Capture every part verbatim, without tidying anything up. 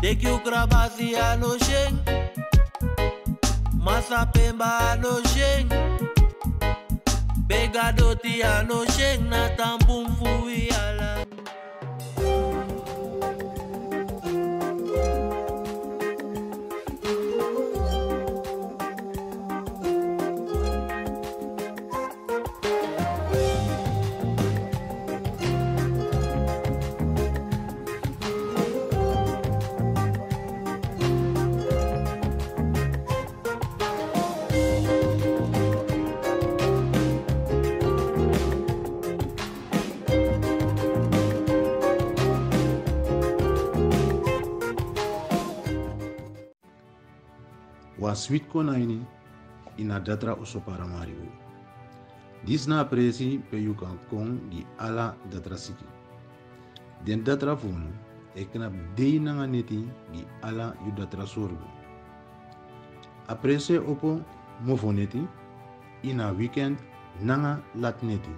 Eki u krabasi a no syen. Masa pemba a no syen. Bega doti a no syen, na tan bun fu wi ala. Wan switi kon na ini, ini a datra oso Paramaribo. Disi na a presi pe yu kan kon gi ala datra siki. Den datra fu unu e knapu dei nanga neti gi ala yu datra sorgu. A presi e opo mofoneti, ini a wikènt nanga latineti.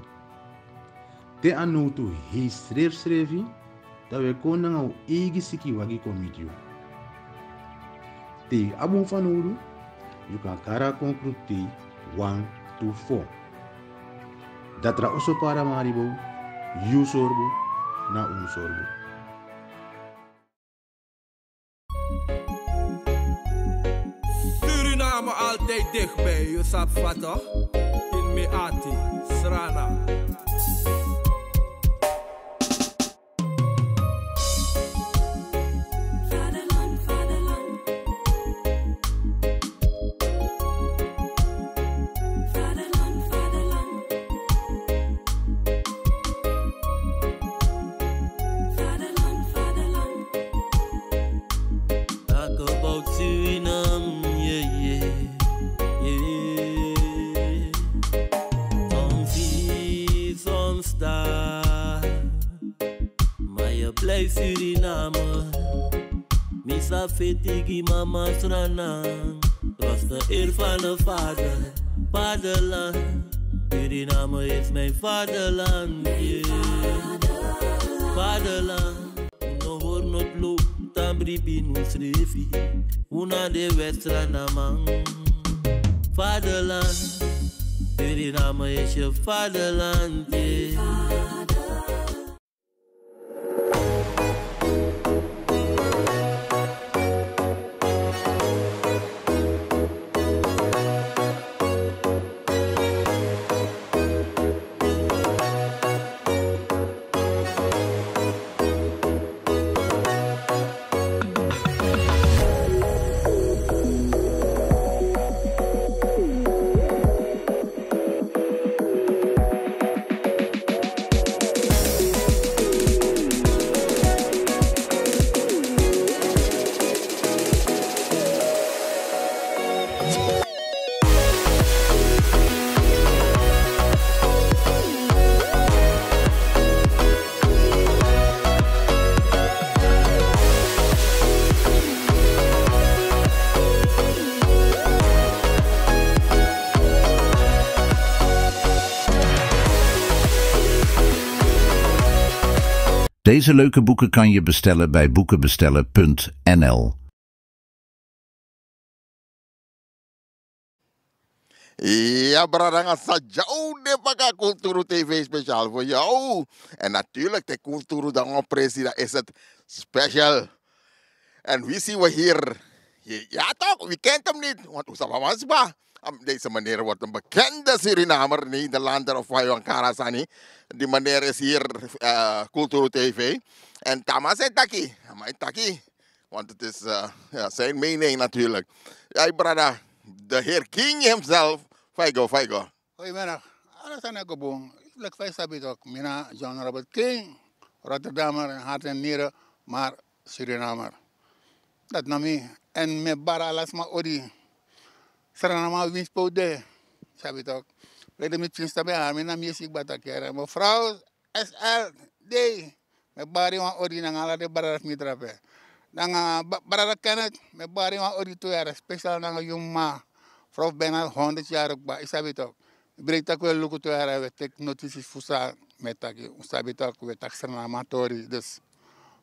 Te a nowtu hei srefsrefi, dan wi e kon nanga un eigi sikiwagi kon miti yu. Te yu abi un fanowdu, yu kan kari a kon krukti wan tu fo. Datra oso Paramaribo, yu sorgu na un sorgu. Suriname altijd dichtbij, je sabi fa toch? In mi ati, Srana. Talk about Suriname, yeah, yeah, yeah. Soms hier, soms daar. Maar je blijft Suriname. Mi sa feti gi mama Sranan. Trotse eer van de vader, vaderland. Suriname is mijn vaderland, yeah. Vaderland. Un no hori noti lo, tan bribi un srefi. Un na de West-Sranaman. Vaderland. Suriname is je vaderland, yeah. Deze leuke boeken kan je bestellen bij boekenbestellen punt n l. Ya, brada, nanga san dya un de baka. Kulturu T V speciaal voor jou. En natuurlijk, te Kulturu dan wan presi, dan is het special. En wie zien we hier? Ja, toch? Wie kent hem niet? Want Oesama Wansba. Deze meneer wordt een bekende Surinamer, Nederlander of Wayon Karasani. Die meneer is hier, eh, Kulturu T V. En Tama zei taki. Tama zei taki. Want het is, eh, ja, zijn mening natuurlijk. Ja, brada, de heer King himself. Faigo, faigo. Goedemiddag. Alles aan de boom. Ik wil fijn sabi toch. Mijn naam John Robert King, Rotterdammer in hart en nieren, maar Surinamer. Dat na mi. En mi e bari ala sma odi. Sranama winsi pe un de. Sabi toch. Lede mi twinsta ben haar, mi na mi e si kba taki here. Mevrouw S L D. Mi e bari wan odi nanga ala den brada fu mi drape. Nanga ba-, brada Kenneth, mi e bari wan odi tu yara, speciaal nanga yu mma. Vrouw bijna honderd jaar kba, yu sabi toch. Mi breiti taki un e luku tu yara, un e teki notisi fu san mi e taki, un sabi toch, un e taki Sranama tori. Dus,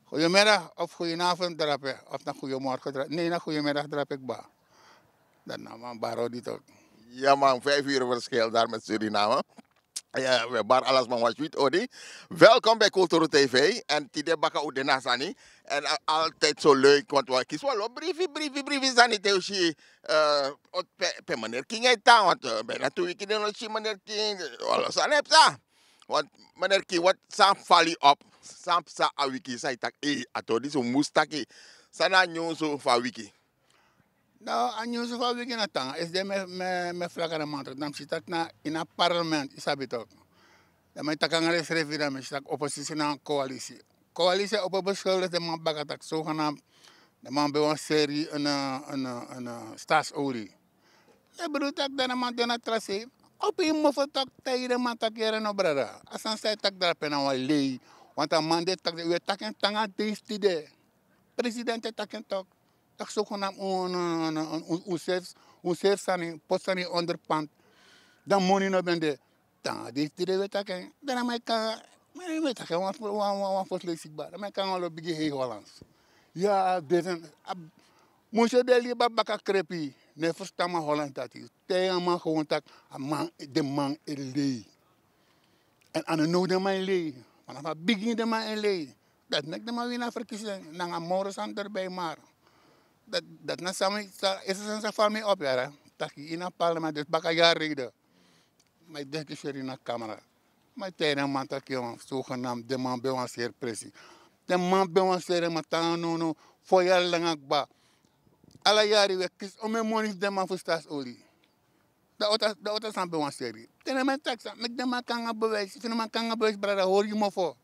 Goedemiddag of goedenavond drape of na goedemorgen drape. Nee, na goedemiddag drape kba. Dan na man baro di tok. Ja man, vijf uur verschil daar met Suriname. Ja, we bar alles man was wit odi. Welkom bij Kulturu T V. En tide baka u de na sani. En a- altijd zo leuk, want we kiezen wel op briefi, briefi, briefi sani te u si, eh, ot pe, pe meneer King e tan, want eh, bijna twee weken den no si meneer King. Alles aan heb sa. Want meneer King, wat san fali op? San psa a wiki, san i taki, eh, a tori so mus taki. San na nyunsu fu a wiki? No, a nyunsu fu a wiki na tan. Is de me, me, me flaga na mantra. Dan mi si taki na in a parlement, i sabi tok. Dan mi taki anga de srefi dan mi si taki oppositie na coalitie. Coalitie opo beschuldigd de man baka taki zogenaamd. De man ben wan serie een, eh, een, eh, een, eh, staatsolie. Ik bedoel taki dan de man de na trase. Op in mofo taki tijden man taki here no brada. A san sai taki drape na wan lei. Want a man de taki, we taki en tanga deis tide. President e taki en tok. Taki zogenaamd un, un, un, un, un, un sef, un sef sani, pot sani onderpand. Dan moni no ben de. Tanga deis tide we taki en. Dan a man kan, man we taki en wan, wan, wan, wan fos lei sikba. Dan man kan wan lo bigi hei Hollands. Ya, deze, a, musyo de liba baka krepi. Ne verstaan man Hollands dati. Te a man gewoon taki, a man, de man e lei. En a no now de man e lei. Vanaf a bigin de man e lei. Dati meki de man wini a verkiezing. Nanga moro sani erbij maar. Dati, dati na san mi, sa, esi san sa fali mi op yara. Taki in a parlement dus baka yari reden. Ma i diskiseri na kamera. Ma i taigi den man taki, man, zogenaamd den man ben wan seri presi. Den man ben wan seri, ma tan now, now, fo yari langa kba. Ala yari we kisi omeni moni fu den man fu staatsolie. Dan ota, dan ota san ben wan seri. Te den man taki san, meki den man kon nanga bewijs. Efu den man kon nanga bewijs, brada, hori yu mofo.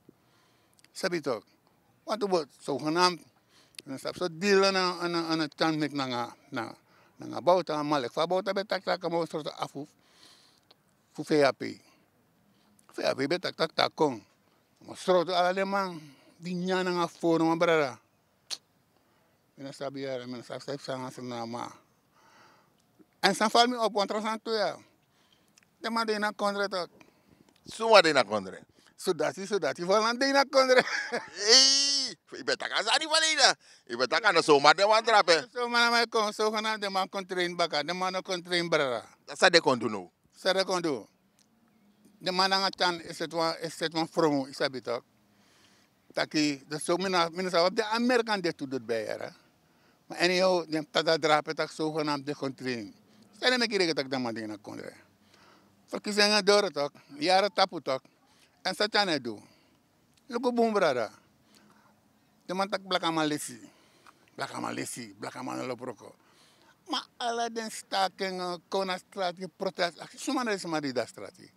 Sabi tok. Want u bo, zogenaamd, en sabi so dila na, na, na, na tyan meki nanga, na, nanga Bouta, ma leki fa Bouta ben taki taki a man o sroto afu fu V H P. V H P ben taki taki taki kon. A man o sroto ala den man di nyan nanga foro, man brada. Mi no sabi yara, mi no sabi san san na ma. En san fali mi op wan tra sani tu ya. Den man de ini a kondre tok. Suma de ini a kondre? Sudati, sudati, fali den de ini a kondre. Ei, i ben taki a sani fali ini. I ben taki a no suma den man drape. So man na man kon, so kon na den man kon train baka, den man no kon train brada. San den kon du now? San den kon du? Den man nanga tyan e seti wan, e seti wan fromu, i sabi tok. Taki, dus so mi na, mi na sabi den Amerikan de tu dut bij yara. Ma anyhow, den tata drape taki zogenaamd den kon train. San den meki rege taki den man de ini a kondre. Verkiezingen doro tok, yari tapu tok. En san tyan e du. Luku bun brada. Den man taki blakaman lesi. Blakaman lesi, blakaman no lobi wroko. Ma ala den staking, eh, kon na strati, protest, aksi suma na den sma di de na strati.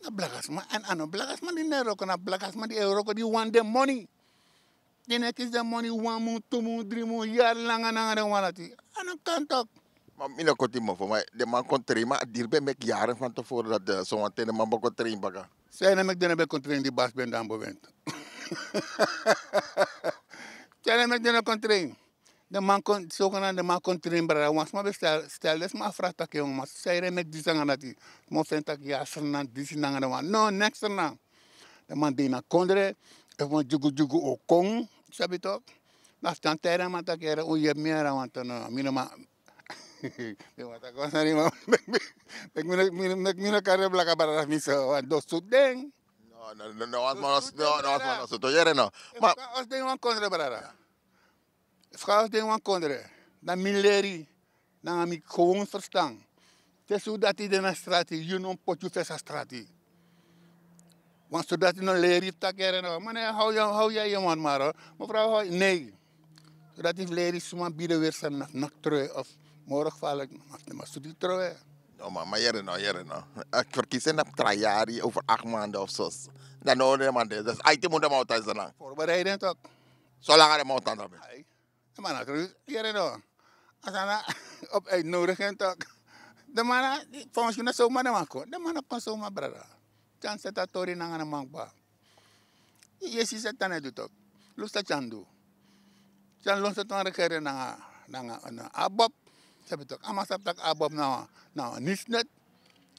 Na blakasma, en a no blakasma di no e wroko, na blakasma di e wroko di wani den moni. Den no e kisi den moni wan mun, tu mun, dri mun, yari langa nanga den wan dati. A no kan tok. Ma mi no koti mofo, ma den man kon train, ma a diri ben meki yari fantevoren dati, eh, so wan ten den man bo kon train baka. San no meki den no ben kon train, di basi ben de na bewind. San no meki den no kon train. Den man kon, so kon na den man kon train brada. Wan sma ben stel, stel den sma a vraag taki, yongu, ma san no meki disi nanga dati. Mo fen taki ya, Sranan disi nanga den wan. No, neks Sranan. Den man de ini a kondre, efu wan dyugu dyugu o kon, sabi tok. Na fu tan taigi den man taki, yere, un yepi mi yara, want no, mi no man. Den man taki wan sani, man, meki mi, meki mi, meki mi no kari den blaka brada fu mi so, want den o sutu den. No, no, no, no, wan sma no, no, no, wan sma no sutu, yere no. Ma efu a osu de ini wan kondre brada. Efu a osu de ini wan kondre, dan mi leri, nanga mi gewoon verstan. Te sudati de na strati, yu no mus poti yu fesi na strati. Wan sudati no leri fu taki, yere no. Ma ne, how yu, how yu, yu wan maro. Mevrouw, how, nee. Sudati fu leri suma bide weri san na, na trui of moro gevaarlijk, ma, ma sutu trui. No, ma, ma yere no, yere no. Eh, verkiezingen na tra yari, over acht maanden of zo. Dan no, den man de. Dus, a iti mun den man o tan, Sranan. Voorbereiden toch. Zolang den man o tan drape. Ai. Den man na trui, yere no. A sani na op uitnodiging toch. Den man na, volgens yu na zomaar den man kon. Den man na kon zomaar, brada. Tyan seti a tori nanga den man kba. Yu e si san Tyan e du toch. Luku san Tyan du. Tyan lon seti wan regering nanga, nanga, nanga ABOP. Sabi toch. A man sabi taki ABOP na wan, na wan niks net.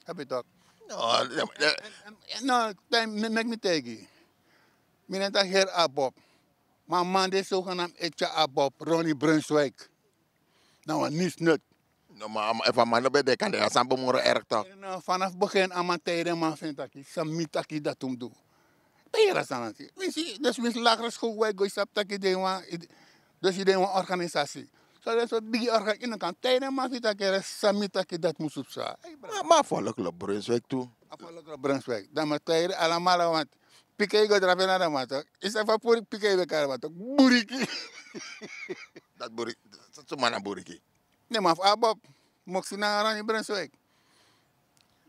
Sabi toch. No, no, no, no, time, me, meki mi taigi. Mi no e taki heri ABOP. Ma a man de sogenam e tyari a bob Ronnie Brunswijk. Na wan nisnut. No, ma efu a man no ben de kande a sani ben moro erg tok. Vanaf begin a man taigi den man fu en taki san mi taki dati un mus du. Ben yere a sani dati winsi, dus winsi lagere school wai go yu sabi taki den wan, dus yu den wan organisasi. So den so bigi organisasi yu no kan taigi den man fu yu taki yere san mi taki dati musu psa. Ma a folklor Brunswijk tu. A folklor Brunswijk dan mi taigi alamala want pike yu go drape na den man tok. Yu sabi fa puru pike yu ben kari man tok buriki. Dati buriki. Suma na buriki? Ne man fu abob. Moksi nanga Ronnie Brunswijk.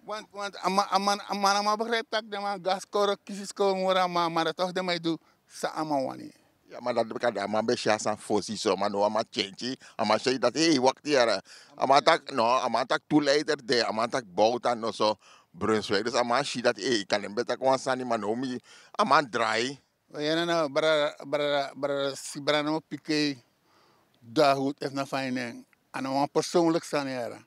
Want a man a man a man begrijp taki den man gaskoro kisi skoro moro a man a man dati tok den man e du san a man wani. Ya ma dati bika di a man ben si a sani fosi so ma no a man tyentyi. A man si dati hei wakti yara. A man taki no a man taki tu leider de a man taki bowta no so. Brunswijk dus a man si dati hei kan den ben taki wan sani ma no mi a man drai. Yere no brada brada brada si brada no mus piki yu. Dahut efu na fa yu nen a no wan persoonlik sani yere.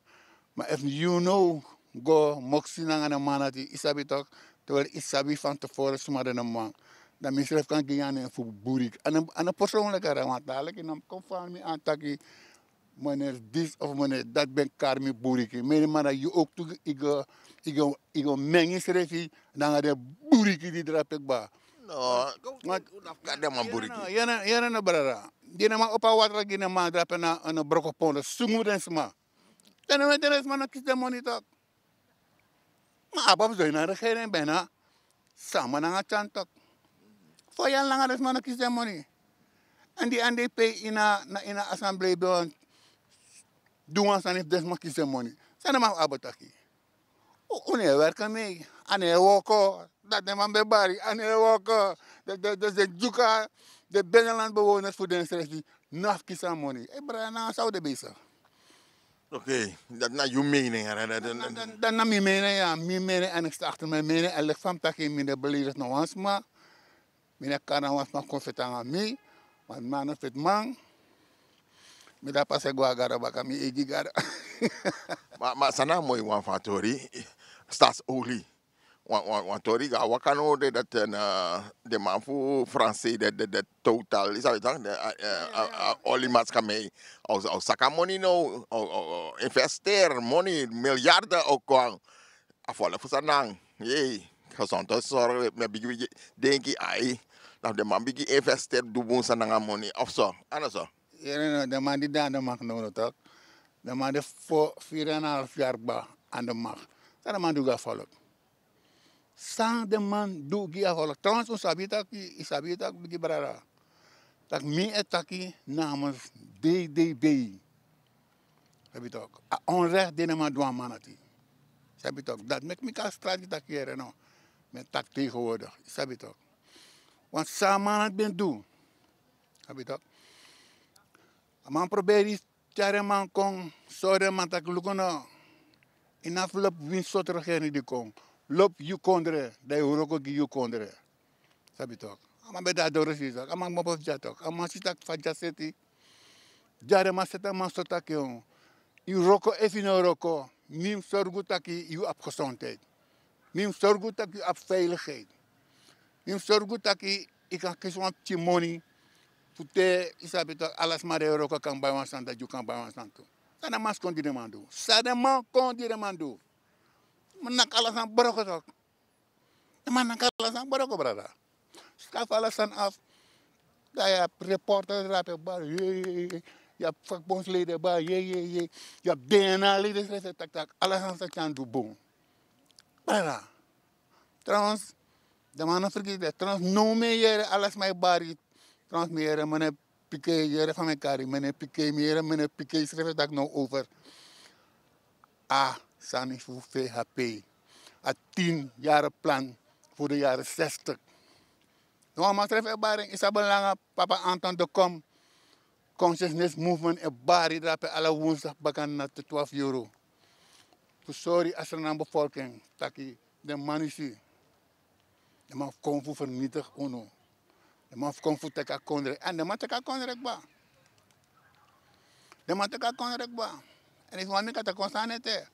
Ma efu yu no go moksi nanga den man dati yu sabi tok. Terwijl yu sabi fan tefore suma den man dan mi srefi kan gi yu a nen fu buriki a no persoonlik yere want dalik yu no mus kon fan mi an taki. Meneer dis of meneer dat ben kari mi buriki meri man na yu ook tu yu go mengi srefi nanga den buriki di drape kba. No. Unu fu kari den man buriki. Yere no brada. Di den man opo a watra gi den man drape na no broko pondo sungu den sma. Den no wenti den sma no kisi den moni tok. Ma a bob zoi na regering bena. Sama nanga tyan tok. Fo yari langa den sma no kisi den moni. Èn di andi e pei ini a asamblei ben wani du wan sani fu den sma kisi den moni. San den man fu abo taki? Un no e werke mei. A no e woko. Dati den man ben bari a no e woko. Den dyuka den beneland bewoners fu densrefi no abi kisi a moni. Ei brada nanga san un de besi. Oke. Dati na yu mening. Dati na mi mening ya mi mening èn eki sta akter mi mening èn leki fa mi taki mi no e beleidigi na wan sma. Mi no e kari na wan sma kon feti nanga mi. Ma mi a no feti man. Mi de a pasi e go na gado baka mi eigi gado. Ma san na a moi wan fu a tori? Stas oli. Wan tori go na waka now de dati den man fu fransei de de de total yu sabi tan? Oli matskamei a o saka moni now. Investeri moni miljarden o kon. A folo fu san nan. Yei. Gesonto sori mi e bigi bigi denki ai. Dan den man bigi investeri du bun san nanga moni of so? A no so. Yere no den man di de an de mak now no tok. Den man de fo firi en na half yari kba an de mak. San den man du gi a folo? San den man du gi a folo trans un sabi yu taki yu sabi yu taki bigi brada. Tak' mi e taki namens dei dei bei. Sabi tok a onrek di den man du a man ati. Sabi tok dati meki mi kan strati taki yere no. Mi e taki tegenwoordig yu sabi tok. Want san a man ati ben du. Sabi tok. A man proberi tyari en man kon sori den man taki luku no. Yu no abi fu lobi win sortu regering di kon. Lobi yu kondre dan yu wroko gi yu kondre. Sabi tok. A man ben de a doro si tok a man kmopo fu dya tok a man si taki fa dya seti. Dya den man seti a man so taki yu wroko efu yu no wroko. Mi mus sorgu taki yu abi gesondheid. Mi mus sorgu taki yu abi veiligheid. Mi mus sorgu taki yu kan kisi wan pikin moni. Fu te yu sabi tak' ala sma di e wroko kan bai wan sani dati yu kan bai wan sani tu. San den man si kon di den man du san den man kon di den man du. Man naki ala sani broko tak'. Den man naki ala sani broko brada. Skafu ala sani afu. Dan yu abi reporter drape bari. Yu abi fakbonslede bari. Yu abi dna lede srefi e taki tak' ala sani san tyan du bun. Brada. Trans. Den man no fergiti de trans no mi e yere ala sma e bari. Trans mi yere mene pike yere fa mi e kari mene pike mi yere mene pike srefi e taki no over. A sani fu vhp. A tin yare plan fu de yare sestig. No a man srefi e bari en isabel langa papa anton de kom. Consciousness movement e bari drape ala wunsa baka na te twelve euro. Fu sori a sranan bevolking taki den man isi. Den man fu kon fu fernitig unu. Den man fu kon fu teki a kondre èn den man teki a kondre kba. Den man teki a kondre kba. Èn isi wan mi kan taki wan sani ete.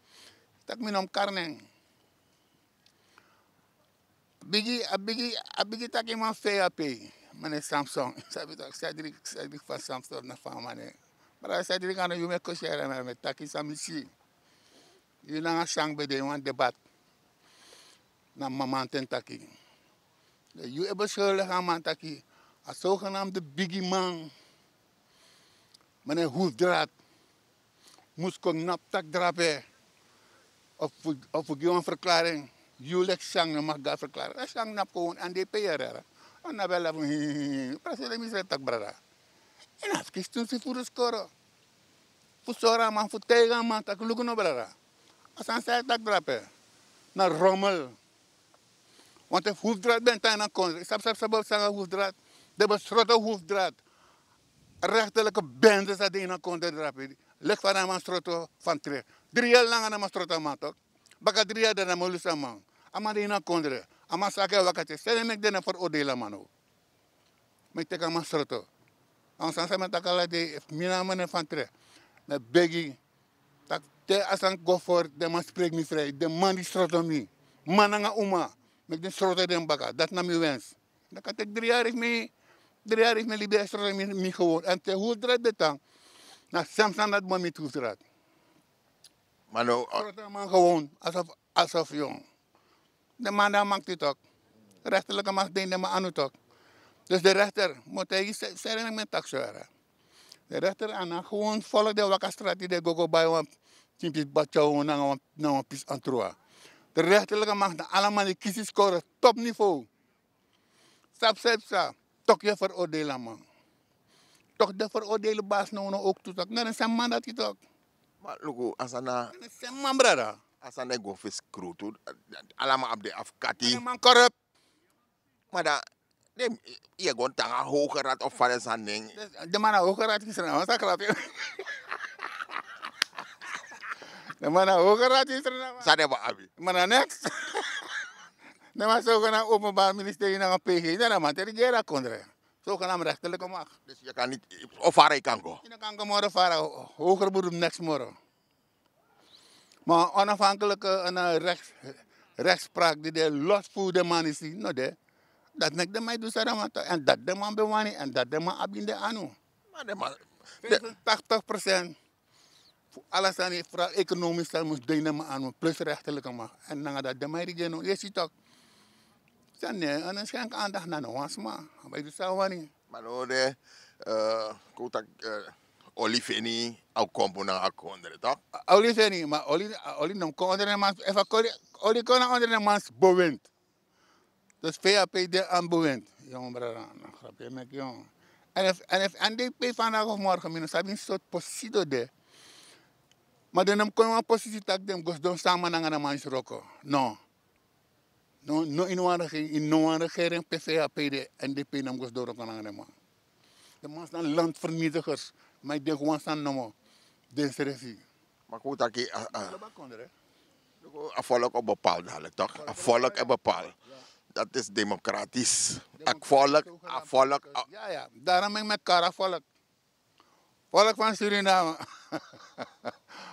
Taki mi no mus kari nen. Bigi a bigi a bigi taki man fei a pei. Mane Samson, sabi tak Cedric, Cedric van Samson na fa mane. Brada Cedric, ano yu me kosere, me taki san mi si. Yu nanga Sang ben de wan debat na mamanten taki. Yu e beschuldig a man taki a zogenaamde bigi man, mane Hoefdraad, mus kon nap tak drape. Of fu gi wan verklaring. Yu leki Sang no mag gi a verklaring. A Sang nap kon wan an de peyerera. A na bela fu president mi sreti tak brada. Ina fu kisi tun si furu skoro fu sori a man, fu taigi a man tak' luku no brada. A sani san e taki drape na rommel. Want efu Hoefdraad ben tan ini a kondre, sabi sabi sabi sanga Hoefdraad. Den ben sroto Hoefdraad. Rechterlijke bende san de ini a kondre drape. Leki fa na a man sroto Van Trek. Dri yari langa na a man sroto a man tok. Baka dri yari dan na a man lusu a man. A man de ini a kondre. A man saki e waka te seni meki den no veroordeel a man no. Mi teki a man sroto. A wan sani san mi e taki ala dei, efu mi na a man nen Van Trek, mi e begi tak' te a sani go fori, den man spreki mi frei. Den man di sroto mi, man nanga uma, meki den sroto den baka. Dati na mi wens. Dan kan teki dri yari fu mi, dri yari fu mi libi e sroto mi, mi gewon. Èn te Hoefdraad de tan, na sem sani dati man miti Hoefdraad. Ma no, a sroto a man gewon, alsof, alsof yon. Den man de a makti tok. Rechterlijke macht de ini den man anu tok. Dus de rechter, mi o taigi seri meki mi e taki so yara. De rechter a na gewoon volk di e waka strati, di e go go bai wan tin pisi batyaw nanga wan, nanga wan pisi antrua. De rechterlijke macht na ala man di kisi skoro top niveau. Sabi san e psa, tok' yu e veroordeel a man. Tok' den veroordeel basi na unu ouk tu tak' na den semi man dati tok'. Ma luku, a sani na, na den semi man brada. A sani e go fesi krutu. Ala man abi den afkati. A den man korupt. Ma dan den, yu e go nanga hoge raad of fa den sani nen. Den man na hoge raad kisri na wan sani krapu. Den man na hoge raad kisri na wan. San den man abi? Ma na niks. Den man so go na openbaar ministerie nanga P G, dan a man te regeri a kondre. So go na rechterlijke macht. Dus yu kan niti, o fara yu kan go. Yu no kan go moro fara, hoger beroep niks moro. Ma onafhankelijke, eh, rechts, rechtspraak di de los fu den man disi no de. Dati meki den man e du san den wani tok'. Èn dati den man ben wani, èn dati den man abi ini den anu. Ma den man, de vijfentachtig procent fu ala sani, vooral economisch sani, mus de ini den man anu, plus rechterlijke macht. Èn nanga dati den man e regeri no, yu e si tok'. Sani, a no schenk aandacht na no wan sma. A bai du san a wani. Ma no de, eh, kon taki, eh, Olifeni a o kon puru nanga a kondre tok'. A, Olifeni, ma Oli, a Oli no kon onder den man, efu a Oli, Oli kon na onder den man bewind. Dus V H P de aan bewind. Yon brada, na grap yu e meki yon. Èn efu, èn efu N D P vandaag of morgen, mi no sabi ini sortu posisi den de. Ma den no mus kon na wan posisi taki den mus go sidon sama nanga den man disi wroko. No. No, no ini wan regering, ini no wan regering pe V H P de, N D P no mus go sidon wroko nanga den man. Den man san na landvernietigers, ma yu denki wan sani nomo, densrefi. Ma kon taki, a, a, a volk o bepaal dadelijk, toch? A volk e bepaal. Dat is democratisch. A volk, a volk, a... Ya, ya. Daarom meki mi e kari a volk. Volk van Suriname.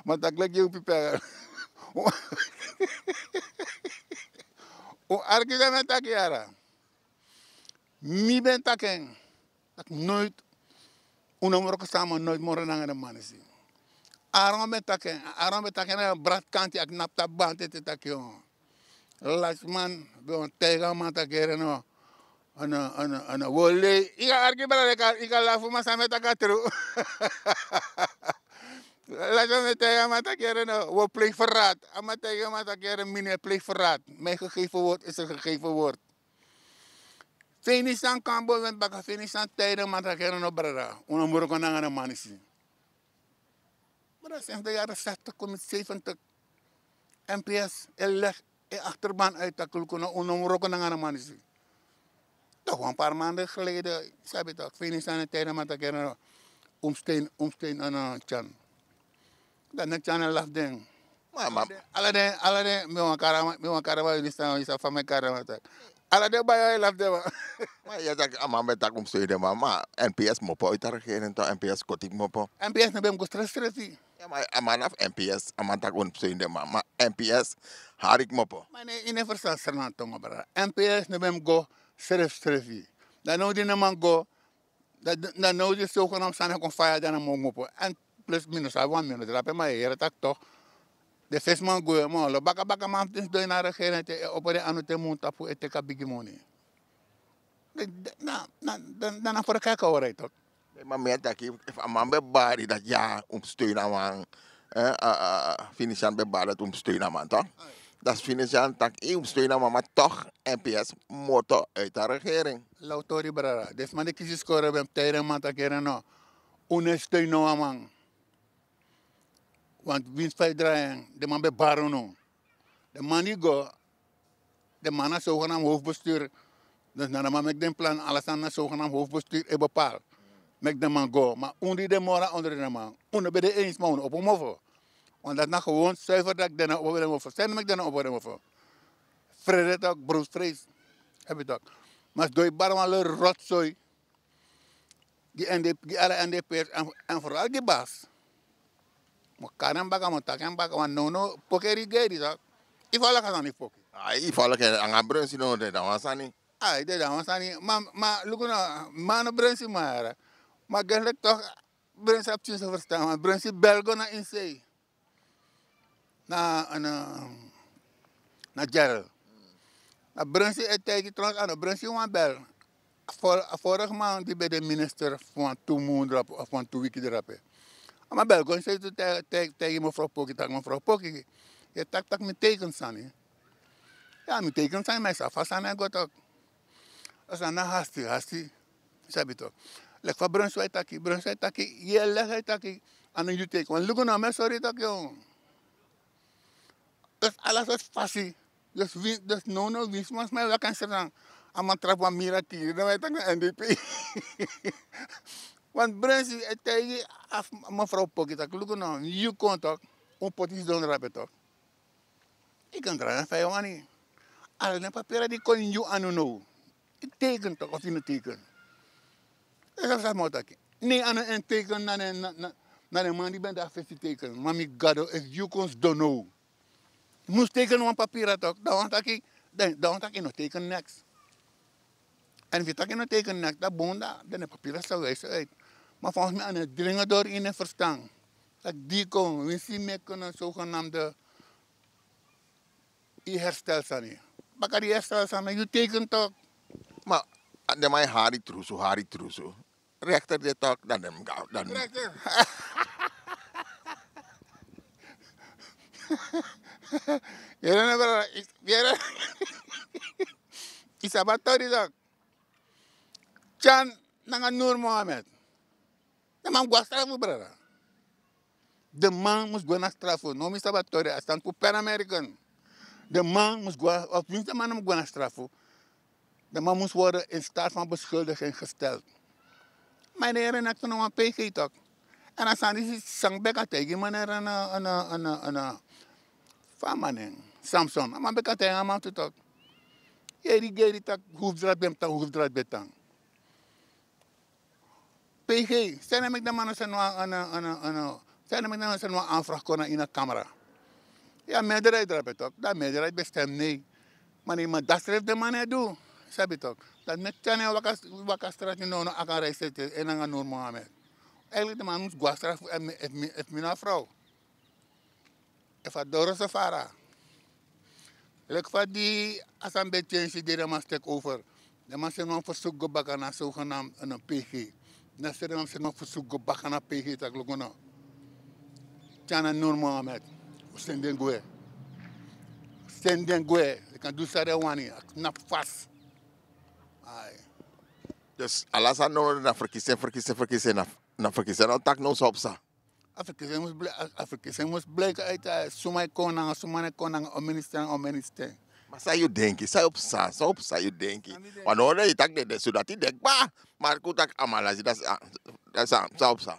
Ma taki leki yu pipel. Un arki san mi e taki yara. Mi ben taki en. Taki nooit un no mus wroko sama, nooit moro nanga den man disi. Aaron ben taki en, Aaron ben taki en na bratkanti, a knapu tapu banti ete taki yon. Lasi man ben wani taigi a man taki yere no. Ana, ana, ana, wi o lei. Yu kan arki brada, yu kan, yu kan lafu, ma san mi e taki a tru. Lasi man ben taigi a man taki yere no, wi o pleeg verraad. A man taigi a man taki yere mi no e pleeg verraad. Mijn gegeven woord is een gegeven woord. Feni san kan bo wen baka, Feni san taigi den man taki yere no brada, un no mus wroko nanga den man disi. Brada, sinds de jaren zestig kom zeventig, N P S e leg e achterban uit taki luku no, un no mus wroko nanga den man disi. Toch wan paar maanden geleden, sabi toch, Feni san e taigi den man taki yere no, un mus steun, un mus steun, eh, Tyan. Dan na Tyan e lafu den. Ma, ma ala den, ala den, mi wan kari a man, mi wan kari a man, yu sabi fa mi e kari a man taki. Ala den bayo e lafu den man. Ma yu e taki a man ben taki un mus steun den man, ma N P S kmopo uit a regering toch, N P S koti kmopo. N P S no ben mus go srefsrefi. Ya, ma a man na fu N P S, a man taki un mus steun den man, ma N P S hari kmopo. Ma ne, yu no e ferstan Sranan tongo brada. N P S no ben mus go srefsrefi. Dan now di na man go, dan now di sowgenam sani kon faya dan na man o kmopo. Èn plus mi no sabi wan mi no drape ma yu yere taki tok. Den fesi man gwe ma olo bakabaka man fu den sidon ini a regering ete e opo den anu te mun tapu e teki a bigi moni. Dan na foro kaka wara yu tok. Ma mi e taki efu a man ben bari dati ya un mus steun a man. Finisian ben bari dati un mus steun a man tok. Dati finisian taki un mus steun a man ma tok. Mps moto uiti a regering. Lawtori brada den sma di kisi skori ben mus taigi den man taki ere no. Un no e steun no wan man. Want winsi fa yu drai en den man ben bari unu. Den man di go den man na sowgenam hofbestur. Dus na den man meki den plan ala sani na sowgenam hofbestur e bepaal. Meki den man go ma un di de moro na ondro den man un no ben de eens ma un no opo mofo. Want dati na gewon suiver dati den na opo den mofo san yu no meki den na opo den mofo. Frede tok browsfrees. Ebi tok. Ma sidon yu bari wan lori rotsoi gi ala n d pers èn foral gi bas. Mi o kari en baka mi o taki en baka wan nownow pokeri geri tok. Ifa laka sani fu poki. Ai ifa laka en anga brensi no de dan wan sani. Ai de dan wan sani ma luku no. Ma no brensi ma yara. Ma gensleki tok. Brensi abi tinso ferstan ma brensi bel go na insei. Na na na gerald. Na brensi e taigi trons a no brensi wan bel. A vorige man di ben de minister fu wan tu mun drape of wan tu wiki drape. A man bel kon sei tu taigi mevrouw poki taki mevrouw poki. Yu e taki taki mi teken sani. Ya mi teken sani ma yu sabi fa sani e go tok. A sani na hasti hasti. Yu sabi tok. Leki fa brensi wan e taki brensi wan e taki yu e legi a e taki. A no yu teken wan luku na mi e sori yu taki. Dus ala sortu fasi. Dus wi dus nownow wi sma sma e waka en srenan. A man trapu a mira kiri dan wi e taki na n d p. Want brensi e taigi a mevrouw poki taki luku na yu kon tok. Un poti sidon drape tok. Yu kan drai na fa yu wani. Ala den papira di kon ini yu anu now. Yu teken tok of yu no teken. Yu sabi san mi o taki. Ne a no en teken na den man di ben de a fesi teken ma mi gado efu yu kon sidon now. Yu mus teken wan papira tok dan wan taki dan wan taki yu no teken neks. Èn efu yu taki yu no teken neks dan bun dan den papira sa wijs uit. Ma fansi mi a no e dringe dori ini en ferstan. Taki di kon winsi meki na sogenamde yu herstel sani. Baka di herstel sani yu teken tok. Ma den man e hari trusu hari trusu. Rekter de tok dan den mus go dan. Yere no brada. Yere. Yu sabi a tori tok. Tyan nanga nur mohammed. Den man mus go na strafu brada. Den man mus go na strafu no mi sabi a tori a stand fu pan american. Den man mus go of winsi den man no mus go na strafu. Den man mus worden in staat van beschuldiging gesteld. Ma ini ere nekte no wan pg tok. Èn a sani disi san beka taigi man ere na fa a man nen. Samson a man beka taigi a man tu tok. Yu e rigeri tak' hufdrat ben tan hufdrat ben tan. Pg seni en meki den man no seni wan seni en meki den man no seni wan anfrag kon na ini a kamera. Yu a meerderheid drape tok dan a meerderheid ben stem nei. Ma ne yu man dati srefi den man no e du. Sabi tok. Dati meki tyani en waka strati nownow a kan reiseti en nanga nur mohammed. Eigenlik den man mus go a strati fu efu mi na a frow. Efu a doro so fara leki fa di a sani ben tyeni si di den man steki over. Den man seni wan fersuku go baka na sogenamde pg. Na seni den man seni wan fersuku go baka na pg tak' luku no. Tyana nur mohammed. Un seni den gwe. Seni den gwe. Den kan du san den wani a knapu fasi. Dus ala sani no na ferkisi en ferkisi en ferkisi en na ferkisi en na un taki no un sa o psa. A ferkisi en mus bleki a ferkisi en mus bleki a iti a suma e kon nanga suma no e kon nanga o minister nanga o minister. Ma san yu denki san yu o psa san yu o psa yu denki? Wan no wan den yu taki den de sudati de kba. Ma a kon taki a man lasi dati san o psa.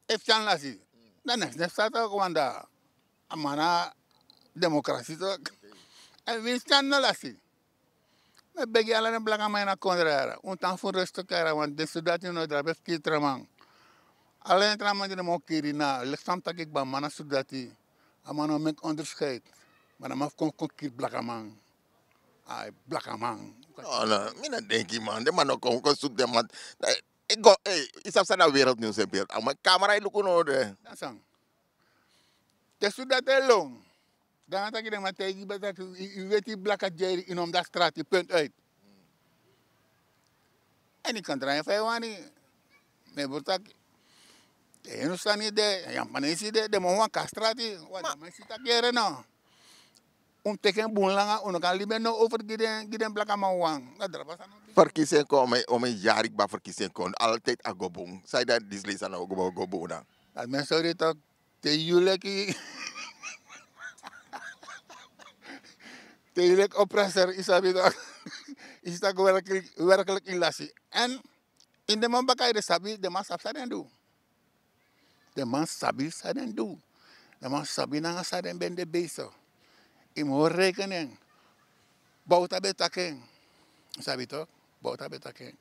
Efu tyani lasi dan neks neks sa taki wan da. A man na demokrasi tok. Èn winsi tyani no lasi. Mi e begi ala den blakaman ini a kondre yara un tan fu resto kara wan den sudati no drape fu kiri traman. Ala den traman di den man o kiri na leki san mi taki kba man na sudati. A man no meki onderskeid. Ma na man fu kon kon kiri blakaman. Ai blakaman. No, no, mi no denki, man. Den man no kon kon sutu den man. Yu sabi san na wereld nieuws en beeld? A man kamera e luku no de. Te sutu dati e lon. Dan a taki den man taigi yu taki yu weti blaka dyeri yu no mus de a strati, punt uit. Èn yu kan drai en fa yu wani. Mi e buru taki, te yu no sani de, yu a panisi de, den man wani kon a strati. Wan den man si taki yere no. Un mus teki en bun langa, un no kan libi en no over gi den gi den blakaman wan. Na drapa sani. Ferkisi en kon, omen omen yari kba ferkisi en kon, altid a go bun. San yu dati disi leisi a no go bun dan? Dati mi e sori yu tok. Te yu leki te yu leki opreser yu sabi tok. Yu si tak' werklik yu lasi. Èn ini den man baka yu de sabi den man sabi san den du. Den man sabi san den du. Den man sabi nanga san den ben de besi. Yu mus hori reikeni en. Bowta ben taki en. Yu sabi tok? Bowta ben taki en.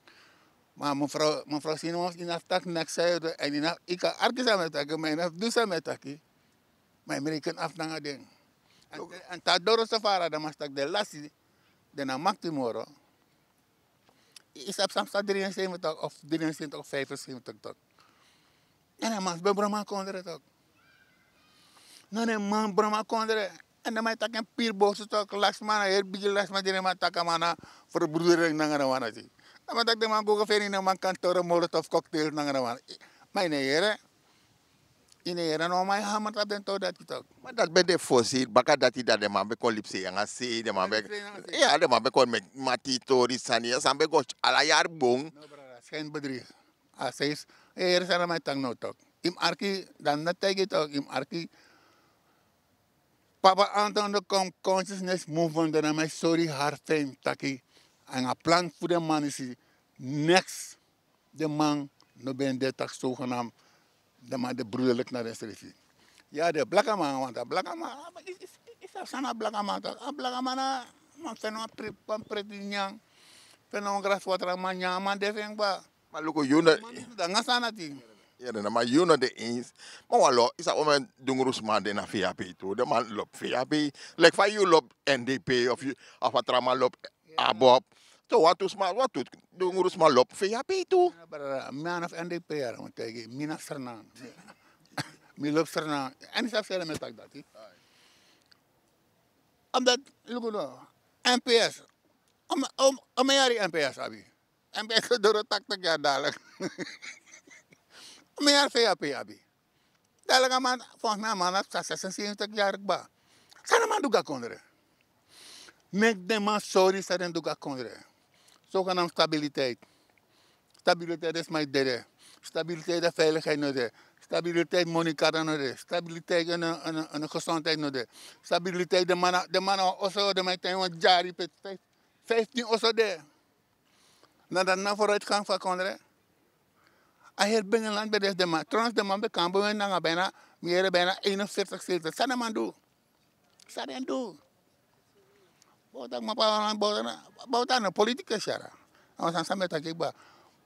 Ma mefrow sini wan yu na fu taki neks san yu e du èn yu na fu yu kan arki san mi e taki ma yu na fu du san mi e taki. Ma yu mus reikeni afu nanga den. Èn te a doro so fara dan man si tak' den lasi. Den na makti moro. Yu sabi san psa dri en seventig of dri en seventig of vijf en seventig tok? Èn den man si ben broma kondre tok. No den man broma kondre. Èn den man e taki en piri bosu tok lasi man na heri bigi lasi man di den man taki a man na ferbruder nanga den wan na si. Den man taki den man go go feni den man kantoro molotof koktel nanga den wan. Ma yu no e yere. Yu no e yere no man e hamer tapu den tori dati tok. Ma dati ben de fosi baka dati dan den man ben kon libi sei nanga sei den man ben kon meki mati tori sani ya san ben go ala yari bun. Skin bedrigi. A seis. Yu e yere san den man e taki no tok. Yu mus arki dan no taigi tok yu mus arki. Papa anton de kon consciousness movement dan na man e sori hari fen taki nanga plan fu den man disi. Neks. Den man no ben de taki sogenam. Den man de bruderlik na den srifi. Ya den blakaman want a blakaman. Yu sabi san na blakaman taki a blakaman na man feni wan preti nyan. Feni wan graswatra man nyan a man de fu en kba. Ma luku yu no de. Nanga san na tin. Yere no ma yu no de ens. Ma wan lo yu sabi omen dungru sma de na vap tu den man lobi vap. Leki fa yu lobi ndp of a tra man lobi abob. So wantu sma wantu dungru sma lobi vap tu. Mi a no fu ndp yara mi taigi mi na srnan. Mi lobi srnan. Èn yu sabi seri mi e taki dati. Omdat luku no mps. Omen yari mps abi. Mps doro taktik yari dalik. Omen yari vap abi. Dalik a man. Fonsi mi a man na psa sesenseventik yari kba. San den man du go a kondre. Meki den man sori san den du go a kondre. Sogenam stabiliteit. Stabiliteit de sma e dede. Stabiliteit de veiligheid no de. Stabiliteit monikarda no de stabiliteit en gesondheid no de. Stabiliteit de man na wan oso de man e tan yu wan dyari pe. Vijftin oso de. Na dati na voruitgang fu a kondre. A heri bengeland ben de si den man trons den man ben kan bewen nanga bina. Mi yere bina enenvertig sete san den man du? San den du? Bowta kma pawan bowta na bowta na politikus yara. A wan sani san mi e taki kba.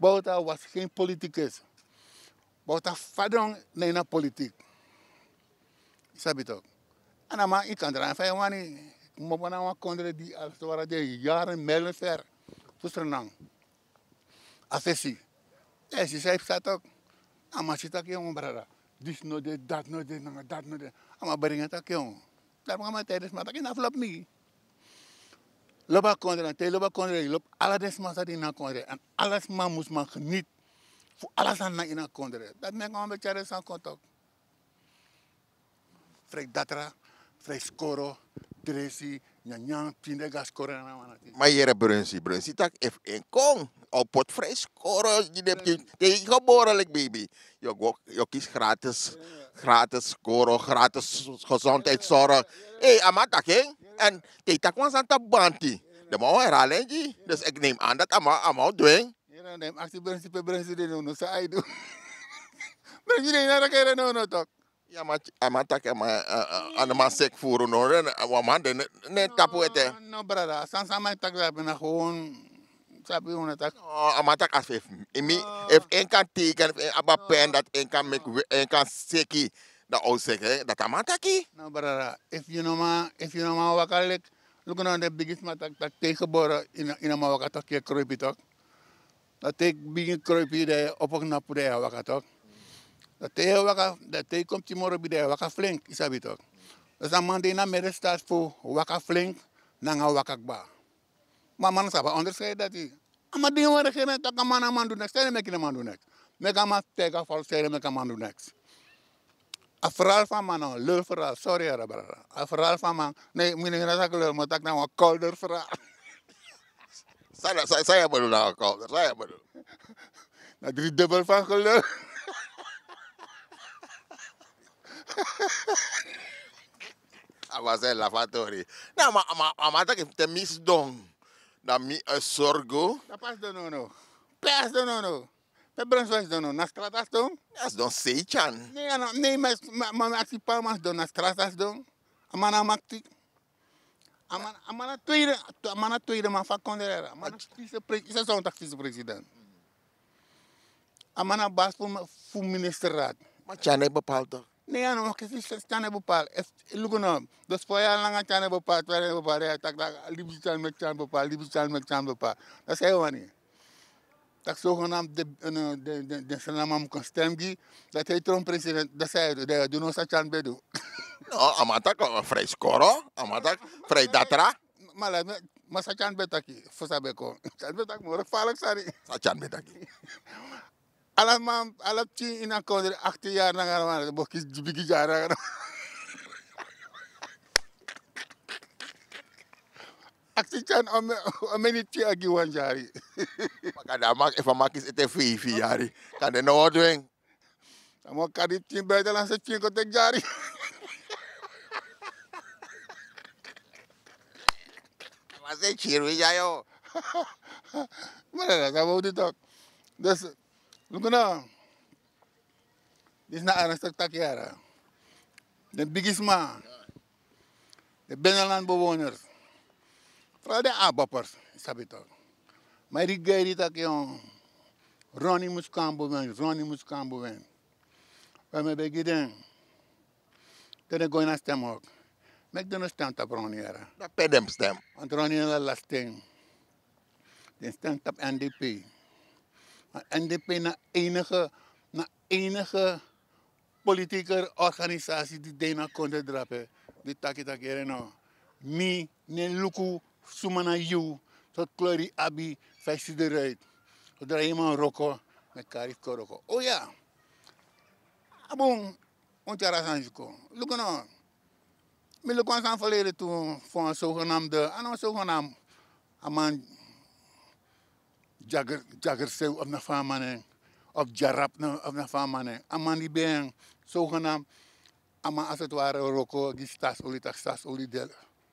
Bowta wasi gen politikus. Bowta fadon na ini a politik. Yu sabi tok? A na man yu kan drai en fa yu wani. Kmopo na wan kondre di alsowara di e yari en meli en feri. Fu srenan. A fesi. Èn si san yu psa tok? A man si tak' yu en wan brada. Disi no de dati no de nanga dati no de. A man bringi en tak' yu en. Dati man a man e taigi den sma tak' yu na fu lobi mi. Lobi a kondre na te yu lobi a kondre yu lobi ala den sma san de ini a kondre èn ala sma mus man geniti. Fu ala sani na ini a kondre dati meki a man ben tyari den sani kon tok. Frei datra, frei skoro, dresi, nyanyan pinde ga skoro na wan na tin. Ma yere brunsi brunsi tak' efu en kon a o poti frei skoro gi den pikin. Te yu gebore leki beibi yu o kisi gratis. Gratis skoro gratis. Gesondheidsorg. Ei a man taki en. Èn te yu taki wan sani tapu banti den man o herali en gi. Dus eki neem an dati a man o du en. Yere na den mus aksi brunsi pe brunsi de no no san a e du. Brunsi de yu na raka yere no no tok. A man taki a no man seki furu no. Wan man de no e tapu ete. No brada a sani san a man e taki dape na gewon. Sabi unu e taki. A man taki a sefi efu en kan teiken efu en abi a pen dati en kan meki en kan seki. Dan a o seki dati a man taki. No brada efu yu no man waka leki Luku na den bigisma taki, taki te yu gebore, yu no man waka toki, yu e kroipi toki. Dan te yu bigin kroipi, dan yu e opo knapu, dan yu e waka toki. Dan te yu e waka, dan te yu kon pikin moro bigi, dan yu e waka flink, yu sabi toki. Dus a man de ini a middenstaat fu waka flink nanga waka kba. Ma a man no sabi a onderscheid dati. A man de ini wan regering taki a man no man du niks. San ede meki no man du niks? Meki a man taigi a volk san ede meki a man du niks. A verhaal fu a man na wan lul verhaal. Sorry, yara brada. A verhaal fu a man, nee, mi no, mi no taki lul, ma taki na wan kolder verhaal. San, san, san yu e bedoel na wan kolder? San yu e bedoel? Na drie dubbel van gelul. A man sa e lafu a tori. Na, ma, ma, a man taki te mi sidon, dan mi e sorgu. Na pe a sidon nono? Pe a sidon nono? Pe Brunswijk sidon nono? Na strata a sidon? A sidon sei tyan. Nee, a no, nee, ma, ma, ma, ma aksi pe a man sidon, na strata a sidon. A man na makti. A man, a man na tweede, a man na tweede man fu a kondre. A man na vicepresi-, yu sa taki vicepresident. A man na basi fu, fu ministerraad. Ma tyan no e bepaal toch? Nee, a no, kisi tyan no e bepaal. Efu, luku no, dus fu yari langa tyan no e bepaal, tyan no e bepaal, ya, taki, taki, libi tyan meki tyan bepaal, libi tyan meki tyan bepaal. Dan san yu wani? Taki zogenaamd den, den, den, den Sranan man mu kon stem gi, dati a e tron president, dan san yu e du, dan yu e du no san tyan ben du. No, a man taki, eh, fri skoro, a man taki, fri datra. Ma la, ma san tyan ben taki, fu san ben kon. Tyan ben taki moro gevaarlijk sani. San tyan ben taki? Ala man, ala pikin ini a kondre achttien yari nanga a man, bo kisi bigi dyari nanga a man. Aksi tyan, a man, a man ini pikin a gi wan dyari. Ma kande, ma efu a man kisi ete feifi yari, kande no o du en. A man kari pikin, buitenlandse pikin kon teki dyari. A man sa e kiri wi dya, yo. Ma dati a san wi o du toch. Dus, luku no. Disi na ernstig taki, yara. Den bigisma, den binnenland bewoners, vooral den ABOP'ers, yu sabi toch. Ma yu di geri taki, yo, Ronnie mus kon na bewind, Ronnie mus kon na bewind. We, mi e begi den, te den go ini a stemhok, meki den no stem tapu Ronnie, yara. Dan pe den mus stem? Want Ronnie na lasting. Den stem tapu NDP. Ma NDP na enige, na enige politieke organisatie di de ini a kondre drape, di taki taki, yere no, mi no e luku suma na yu, sortu kleur yu abi, fa yu si eruit. Zodra yu man wroko, mi e kari yu fu kon wroko. O ya. A bun, un tyari a sani disi kon. Luku no. Mi luku wan sani verleden tu, fu wan zogenaamde, a no zogenaamd, a man Jagger, Jagger Sew of na fa a man nen, of Jarab na, of na fa a man nen. A man di ben zogenaamd, a man als het ware wroko gi Staatsolie, taki Staatsolie de,